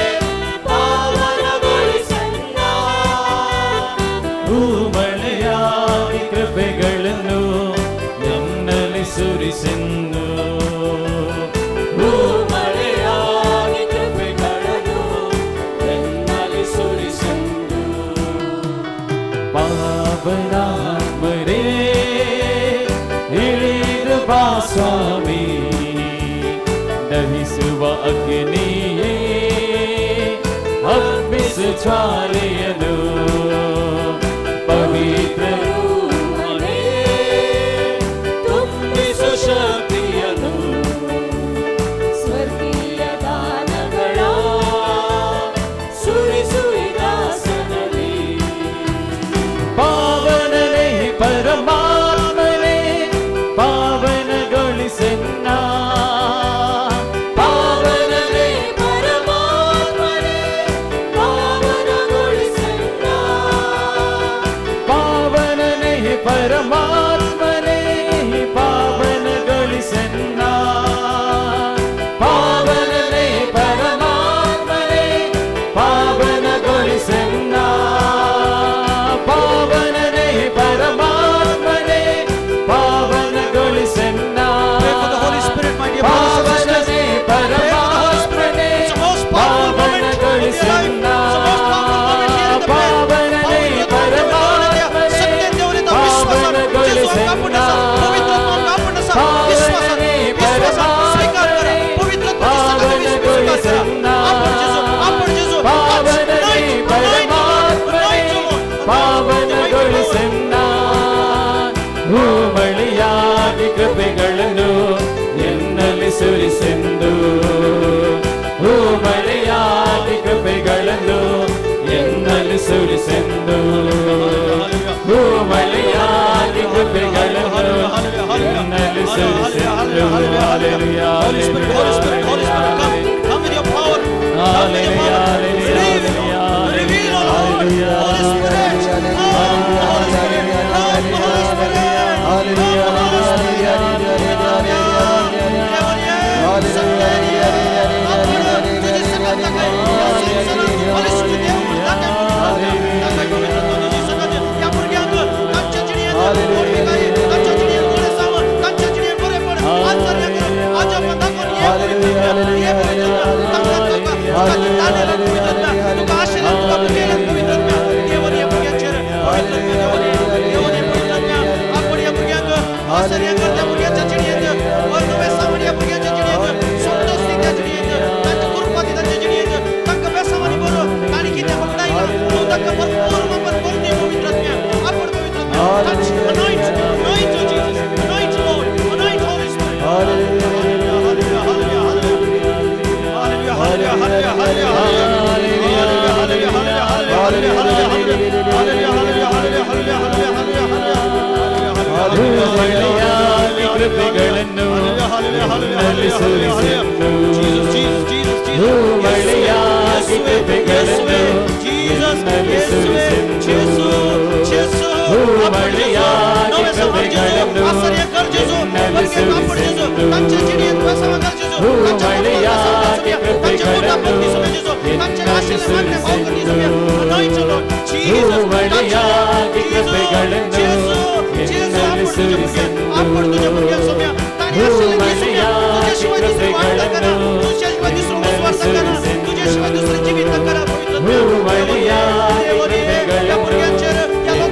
ಪಾವನಗೊಳಿಸೆನ್ನ. ಹೂಮಳೆಯಾಗಿ ಕೃಪೆಗಳನ್ನು ನನ್ನಲ್ಲಿ ಸುರಿಸೆಂದು. ಹೂಮಳೆಯಾಗಿ ಕೃಪೆಗಳನ್ನು ನನ್ನಲ್ಲಿ ಸುರಿಸೆಂದು. ಪಾವನಾತ್ಮರೇ ಇಳಿದು ಬಾ ಸ್ವಾಮಿ. ದಹಿಸುವ ಅಗ್ನಿಯೇ ಅಪ್ಪಿಸು ಜ್ವಾಲೆಯನು. ಪವಿತ್ರ ರೂಪನೇ ತುಂಬಿಸು ಶಕ್ತಿಯನು. ಸ್ವರ್ಗೀಯ ದಾನಗಳ ಸುರಿಸುರಿ ದಾಸನಲ್ಲಿ. ಪಾವನನೇ ಪರಮಾತ್ಮನೇ ಪಾವನಗೊಳಿಸೆನ್ನ. ಪಾವನನೇ ಪರಮಾತ್ಮನೇ ಪಾವನಗೊಳಿಸೆನ್ನ. ಪಾವನನೇ ಪರಮಾತ್ಮನೇ ಪಾವನಗೊಳಿಸೆನ್ನ. ಪಾವನನೇ ಪರಮಾತ್ಮನೇ ಪಾವನಗೊಳಿಸೆನ್ನ. ಪಾವನನೇ ಪರಮಾತ್ಮನೇ ಪಾವನಗೊಳಿಸೆನ್ನ. Pray for the Holy Spirit, my dear brothers and sisters. ಪಾವನನೇ Pray for the Holy Spirit. ಪರಮಾತ್ಮನೇ It's the most powerful moment in your life. It's the most powerful moment here in the prayer. ಪಾವನನೇ ಪವಿತ್ರ ಸತ್ಯ ದೇವರಿಂದ ವಿಶ್ವಾಸ ಜೇಸು ಕಾಪುಂಡಸ ಪವಿತ್ರಾತ್ಮ ಕಾಪುಂಡಸ ವಿಶ್ವಾಸ ವಿಶ್ವಾಸ ಸ್ವೀಕಾರ ಕರ ಪವಿತ್ರಾತ್ಮ ಸಕಲ ವಿಶ್ವಾಸ ಕರ आपण जेसू आपण जेसू ಪಾವನನೇ ಪರಮಾತ್ಮನೇ ಪಾವನಗೊಳಿಸೆನ್ನ. ಹೂಮಳೆಯಾಗಿ ಕೃಪೆಗಳನ್ನು ಎನ್ನಲ್ಲಿ ಸುರಿಸೆಂದು. ಹೂಮಳೆಯಾಗಿ ಕೃಪೆಗಳನ್ನು ಎನ್ನಲ್ಲಿ ಸುರಿಸೆಂದು. ಹೂಮಳೆಯಾಗಿ ಕೃಪೆಗಳನ್ನು ಎನ್ನಲ್ಲಿ ಸುರಿಸೆಂದು. Hallelujah, Holy Spirit, Holy Spirit, Holy Spirit, come, come with your power, come with your power, reveal, reveal, O Lord, Holy Spirit, come, Holy Spirit, come, Holy Spirit, come, Holy Spirit, आश्चर्य कर त्या भुरग्यांच्या जिणेंत, नवें सामान ह्या भुरग्यांच्या जिणेंत, संतोष दी त्या जिणेंत, तांची कृपा दी तांच्या जिणेंत, तांकां बेसामानी बरो तांणी कितें होगडायलां तूं तांकां भरपूर भरपूर दी पवित्र आत्म्या, आपण पवित्र आत्म्या. Touch, anoint, anoint, oh Jesus, anoint, Lord, anoint, Holy Spirit. Hallelujah, hallelujah, hallelujah, hallelujah, hallelujah, hallelujah, hallelujah, hallelujah, hallelujah, hallelujah, hallelujah, hallelujah, hallelujah, hallelujah, ಭೂಮಳಿಯಾಗಿ ಕೃಪೆಗಳನ್ನು ಎನ್ನಲ್ಲಿ ಸುರಿಸೆಂದು. ಭೂಮಳಿಯಾಗಿ ಕೃಪೆಗಳನ್ನು ಎನ್ನಲ್ಲಿ ಸುರಿಸೆಂದು. ಭೂಮಳಿಯಾಗಿ ಕೃಪೆಗಳನ್ನು ಎನ್ನಲ್ಲಿ ಸುರಿಸೆಂದು. ಭೂಮಳಿಯಾಗಿ ಕೃಪೆಗಳನ್ನು ಎನ್ನಲ್ಲಿ ಸುರಿಸೆಂದು. ಭೂಮಳಿಯಾಗಿ ಕೃಪೆಗಳನ್ನು ಎನ್ನಲ್ಲಿ ಸುರಿಸೆಂದು. ಭೂಮಳಿಯಾಗಿ ಕೃಪೆಗಳನ್ನು ಎನ್ನಲ್ಲಿ ಸುರಿಸೆಂದು. ಭೂಮಳಿಯಾಗಿ ಕೃಪೆಗಳನ್ನು ಎನ್ನಲ್ಲಿ ಸುರಿಸೆಂದು. ಭೂಮಳಿಯಾಗಿ ಕೃಪೆಗಳನ್ನು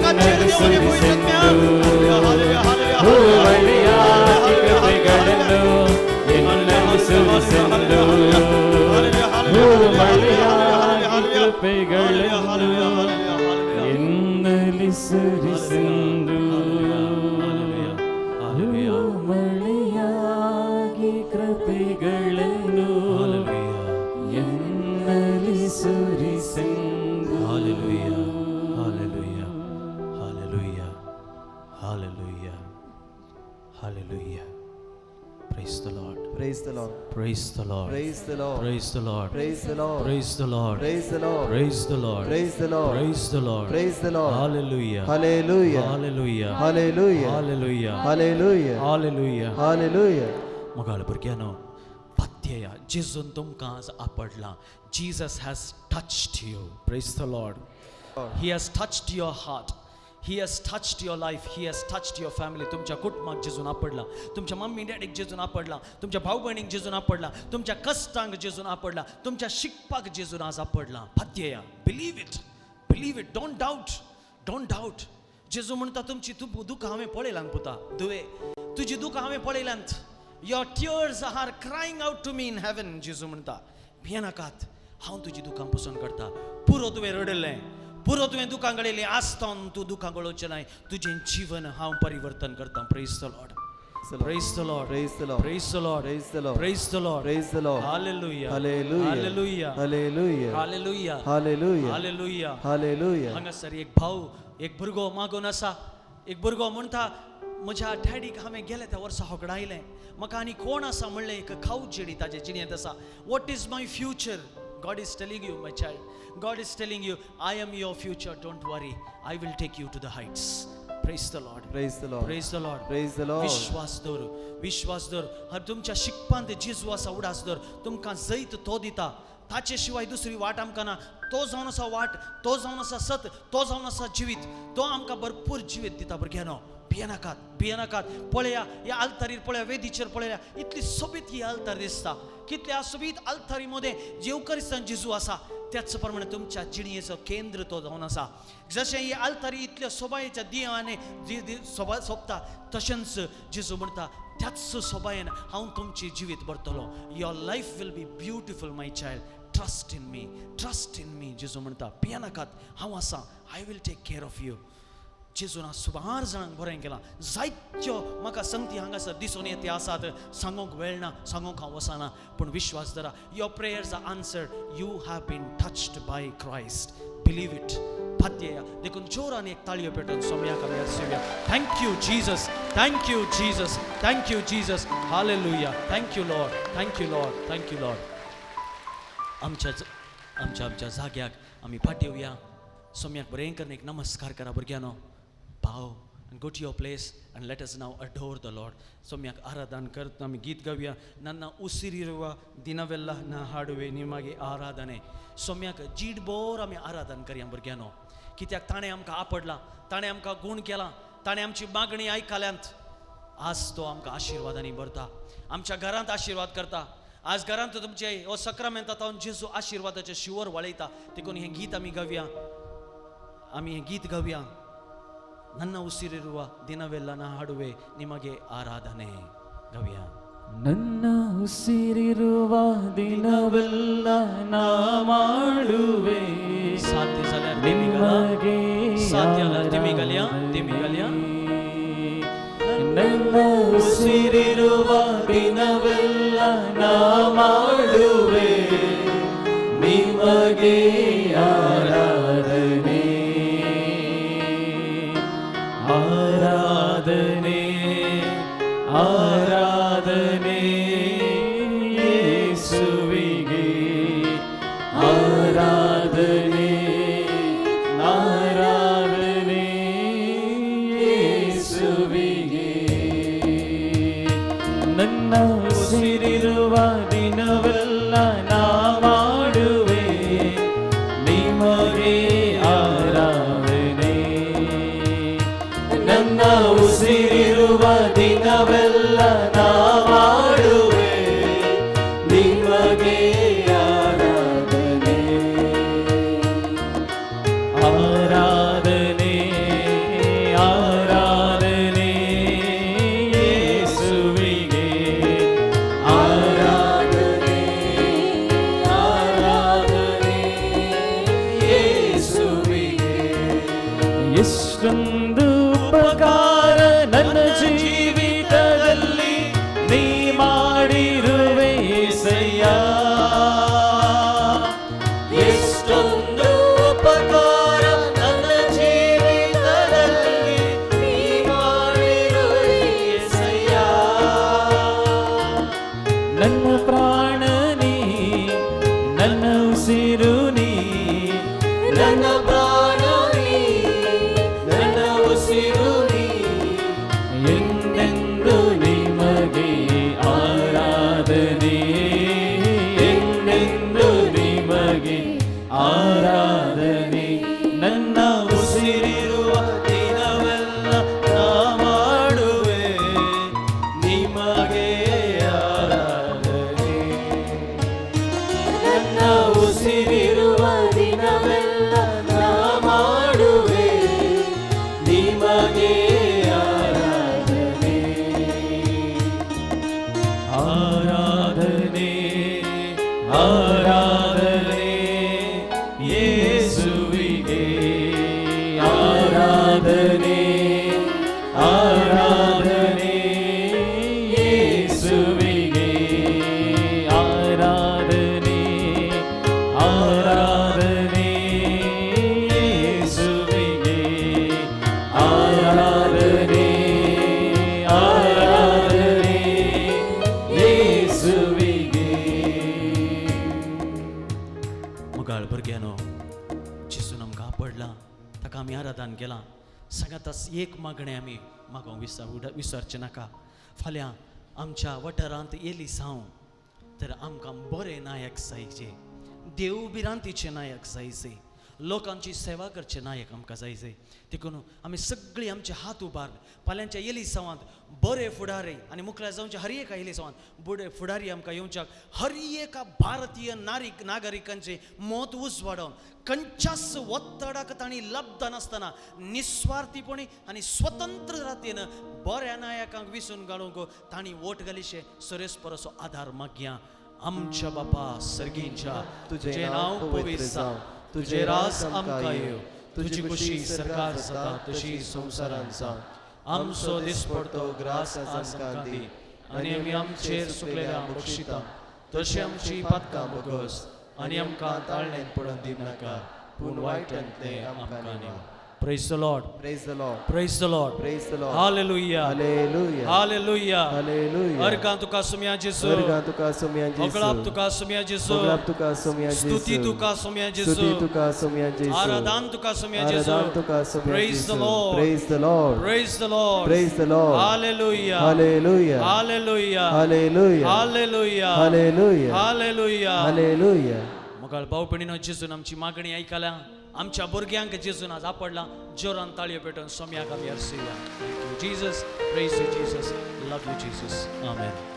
ಎನ್ನಲ್ಲಿ ಸುರಿಸೆಂದು. ಭೂಮಳಿಯಾಗಿ ಕೃಪೆಗಳನ್ನು ಎನ್ನಲ್ಲಿ ಸುರಿಸೆಂದು. ಮಳೆಯಾಗಿ ಕೃಪೆಗಳನ್ನು ಎನ್ನಲ್ಲಿ ಸುರಿಸೆಂದು. Hallelujah, hallelujah, hallelujah, hallelujah, hallelujah. Praise the Lord. Praise the Lord. Praise the Lord. Praise the Lord. Praise the Lord. Praise the Lord. Praise the Lord. Praise the Lord. Praise the Lord. Praise the Lord. Praise the Lord. Praise the Lord. Hallelujah. Hallelujah. Hallelujah. Hallelujah. Hallelujah. Hallelujah. Hallelujah. Hallelujah. मोगाळ भुरग्यांनो, पत्यया जेजून तुमकां आज आपडलां. Jesus has touched you. Praise the Lord. He has touched your heart. He has touched your life. He has touched your family. तुमच्या कुटुंबाक जेजून आपडला, तुमच्या mummy डॅडीक जेजून आपडला, तुमच्या भाव भयणीक जेजून आपडला, तुमच्या कश्टांक जेजून आपडला, तुमच्या शिकपाक जेजून आज आपडला. पत्यया, believe it, believe it, don't doubt, don't doubt. जेजू म्हणटा, तुमची दुकां हांवें पळयलां पुता, धुवे, तुजी दुकां हांवें पळयल्यांत. Your tears are crying out to me in heaven. जेजू म्हणटा, भियेनाकात, हांव तुजी दुकां पुसून काडटा. पुरो तुवें रडलें, पुरो तुवें दुकां गळयलीं, आसतान तूं दुकां गळोवचें नाय. तुजें जीवन हांव परिवर्तन करता. Praise the Lord. Praise the Lord. Praise the Lord. Praise the Lord. Praise the Lord. Praise the Lord. Praise the Lord. Hallelujah. Hallelujah. Hallelujah. Hallelujah. Hallelujah. Hallelujah. Hallelujah. Hallelujah. हांगासर एक भाव, एक भुरगो मागून आसा. एक भुरगो म्हणटा, म्हज्या डॅडीक हांवें गेले त्या वर्सा होगडायलें, म्हाका आनी कोण आसा म्हणलें एक खाव जेडी ताजे जिणेंत आसा. What is my future? God is telling you, my child, God is telling you, I am your future. Don't worry, I will take you to the heights. Praise the Lord. Praise the Lord. Praise the Lord. Praise the Lord. विश्वास दवर, विश्वास दवर. हर तुमच्या शिकपांत जेजू आसा, उडास दवर. तुमकां जैत तो दिता, ताचे शिवाय दुसरी वाट आमकां ना. तो जावन आसा वाट, तो जावन आसा सत, तो जावन आसा जिवीत. तो आमकां भरपूर जिवीत दिता. भुरग्यांनो, भियेनाकात, भियेनाकात. पळया ह्या आल्तारीर, पळया वेदीचेर, पळया इतली सोबीत ही आल्तार दिसता. कितल्या सोबीत आल्तारी मदें जेवकरिस्तान जेजू आसा, त्याच प्रमाणे तुमच्या जिणेचो केंद्र तो जावन आसा. जशें ही आल्तारी इतल्या सोबायेच्या दियांनी सोबा सोबता, तशेंच जेजू म्हणटा, त्याच सोबायेन हांव तुमचें जिवीत भरतलो. Your life will be beautiful, my child. Trust in me, trust in me. जेजू म्हणटा, भियेनाकात, हांव आसा. I will take care of you. जेजून आज सुमार जाणांक बरें केलां. जायत्यो म्हाका संगती हांगासर दिसून येते आसात, सांगूंक वेळ ना, सांगूंक हांव वचना, पूण विश्वास धरा. Your prayers are answered. You have been touched by Christ. Believe it. भाग्य देखून जोरान एक ताळयो पेटोवन सोम्याक आमी आसुया. Thank you Jesus, thank you Jesus, thank you Jesus. Hallelujah. Thank you Lord, thank you Lord, thank you Lord. आमच्या आमच्या आमच्या जाग्याक आमी फाटीं येवया. सोम्याक बरें करून एक नमस्कार करा भुरग्यांनो. Bow and go to your place and let us now adore the Lord. ಸೊಮ್ಯಾಕ್ ಆರಾಧನೆ ಕರ್ತ ನಮಗೆ ಗೀತ್ ಗವ್ಯ ನನ್ನ ಉಸಿರಿರುವ ದಿನವೆಲ್ಲ ನಾ ಹಾಡುವೆ ನಿಮಗೆ ಆರಾಧನೆ. ಸೊಮ್ಯಾक जीडभर आमी आराधन करया भुरग्यांनो, कित्याक ताणें आमकां आपडलां, ताणें आमकां गूण केलां, ताणें आमची मागणी आयकल्यांत. आज तो आमकां आशिर्वादांनी भरता, आमच्या घरांत आशिर्वाद करता. आज घरांत तुमचे हो सक्रामेंत जावन जेजू आशिर्वादाचे शिवर वळयता. देखून हें गीत आमी गावया, आमी हें गीत गावया. ನನ್ನ ಉಸಿರಿರುವ ದಿನವೆಲ್ಲ ನಾ ಹಾಡುವೆ ನಿಮಗೆ ಆರಾಧನೆ. ಗವ್ಯ. ನನ್ನ ಉಸಿರಿರುವ ದಿನವೆಲ್ಲ ನಾ ಮಾಡುವೆ ಸಾಧ್ಯ जाल्यार ನಿಮಗೆ ಸಾಧ್ಯ ಅಲ್ಲ ತಿಮಿಗಲ್ಯ ತಿಮಿಗಲ್ಯ. ನನ್ನ ಉಸಿರಿರುವ ದಿನವೆಲ್ಲ ನಾ ಮಾಡುವೆ ನಿಮಗೆ ಆರಾಧನೆ, ಆರಾಧನೆ, ಆರಾಧನೆ ಯೇಸುವಿಗೆ, ಆರಾಧನೆ, ಆರಾಧನೆ ಯೇಸುವಿಗೆ. ನನ್ನ ಉಸಿರಿರುವ ದಿನವೆಲ್ಲ ನಾ ಮಾಡುವೆ ನಿಮಗೆ ಆರಾಧನೆ. ನನ್ನ ಉಸಿರಿರುವ ದಿನವೆಲ್ಲ ನಾ ಮಾಡುವೆ ನಿಮಗೆ ಆರಾಧನೆ, ಆರಾಧನೆ, ಆರಾಧನೆ ಯೇಸುವಿಗೆ, ಆರಾಧನೆ, ಆರಾಧನೆ ಯೇಸುವಿಗೆ. ಎಷ್ಟೊಂದು ಉಪಕಾರ ನನ್ನ ಜೀವಿತದಲ್ಲಿ ನೀ ಮಾಡಿರುವೆ ಏಸಯ್ಯ, ಎಷ್ಟೊಂದು ಉಪಕಾರ ನನ್ನ ಜೀವಿತದಲ್ಲಿ ನೀ ಮಾಡಿರುವೆ ಏಸಯ್ಯ. ನನ್ನ ಪ್ರಾಣ ನೀ, ನನ್ನ ಉಸಿರು ನೀ, ನನ್ನ ಪ್ರಾಣ ನೀ, ನನ್ನ ಉಸಿರು ನೀ, ಎಂದೆಂದು ನಿಮಗೆ ಆರಾಧನೆ, ಎಂದೆಂದು ನಿಮಗೆ ಆರಾಧನೆ. ನನ್ನ ಉಸಿರಿರುವ ದಿನವೆಲ್ಲ ನಾ ಮಾಡುವೆ ನಿಮಗೆ ಆರಾಧನೆ. ನನ್ನ ಉಸಿರಿರುವ ದಿನವೆಲ್ಲ ನಾ ಮಾಡುವೆ ನಿಮಗೆ ಆರಾಧನೆ, ಆರಾಧನೆ, ಆರಾಧನೆ ಯೇಸುವಿಗೆ, ಆರಾಧನೆ, ಆರಾಧನೆ ಯೇಸುವಿಗೆ, ಆರಾಧನೆ, ಆರಾಧನೆ ಯೇಸುವಿಗೆ, ಆರಾಧನೆ, ಆರಾಧನೆ ಯೇಸುವಿಗೆ. मुगाळ भुरग्यानो, जेजून आमकां पडला ताका आमी आराधन केलां. सांगाताच एक मागणें आमी मागोवंक विसरचें नाका. फाल्यां आमच्या वाठारांत येली साव तर आमकां बरे नायक जायचे, देव भिरांतीचे नायक जायचे, लोकांची सेवा करचे नायक आमकां जायचे. देखून आमी सगळीं आमचे हात उबार फाल्यांच्या येली सावांत बरे फुडारी आनी मुखल्या जावचे हर एका येली सावांत बरे फुडारी आमकां येवच्याक हर एका भारतीय नागरिकांचे मत उजवाडोवन खंयच्याच ಒತ್ತಡಕ್ಕೆ तांणी लब्ध नासतना निस्वार्थीपणी आनी स्वतंत्र रातीन बऱ्या नायकांक विसून घालूंक तांणी वोट घालीशे सरेस परसो आधार मागया. आमच्या बापा सर्गींच्या, तुझे नांव पवित्र जावं, तुझे राज आमकां येवं, तुजी खुशी सरकार जाता तशी संवसारांत जावं. आमचो दिसपडतो ग्रास आज आमकां दी आनी आमी आमचेर चुकलेल्या बक्षिता तशी आमची पातकां बोगस आनी आमकां ताळणेंत पडून दिवनाका, पूण वायटांतलें आमकां निवार. Praise the Lord. Praise the Lord. Praise the Lord. Praise the Lord. Hallelujah. Hallelujah. Hallelujah. Hallelujah. अर्गां तुका सुम्या जेसू. अर्गां तुका सोम्या जेसू. होगळाप तुका सुम्या जेसू. होगळाप तुका सोम्या जेसू. स्तुती तुका सुम्या जेसू. स्तुती तुका सोम्या जेसू. आराधन तुका सुम्या जेसू. आराधन तुका Saumya Praise the जेसू. Lord. Praise the Lord. Praise the Lord. Praise the Lord. Hallelujah. Hallelujah. Hallelujah. Hallelujah. Hallelujah. Hallelujah. Hallelujah. Hallelujah. मोगाळ भाव भयणीनो, जेजून आमची मागणी आयकल्या, आमच्या भुरग्यांक जेजून आज आपडला. जोरान ताळयो पेटोवन सोम्याक आमी अर्सुया. Thank you Jesus. Praise you Jesus. Love you Jesus. Amen.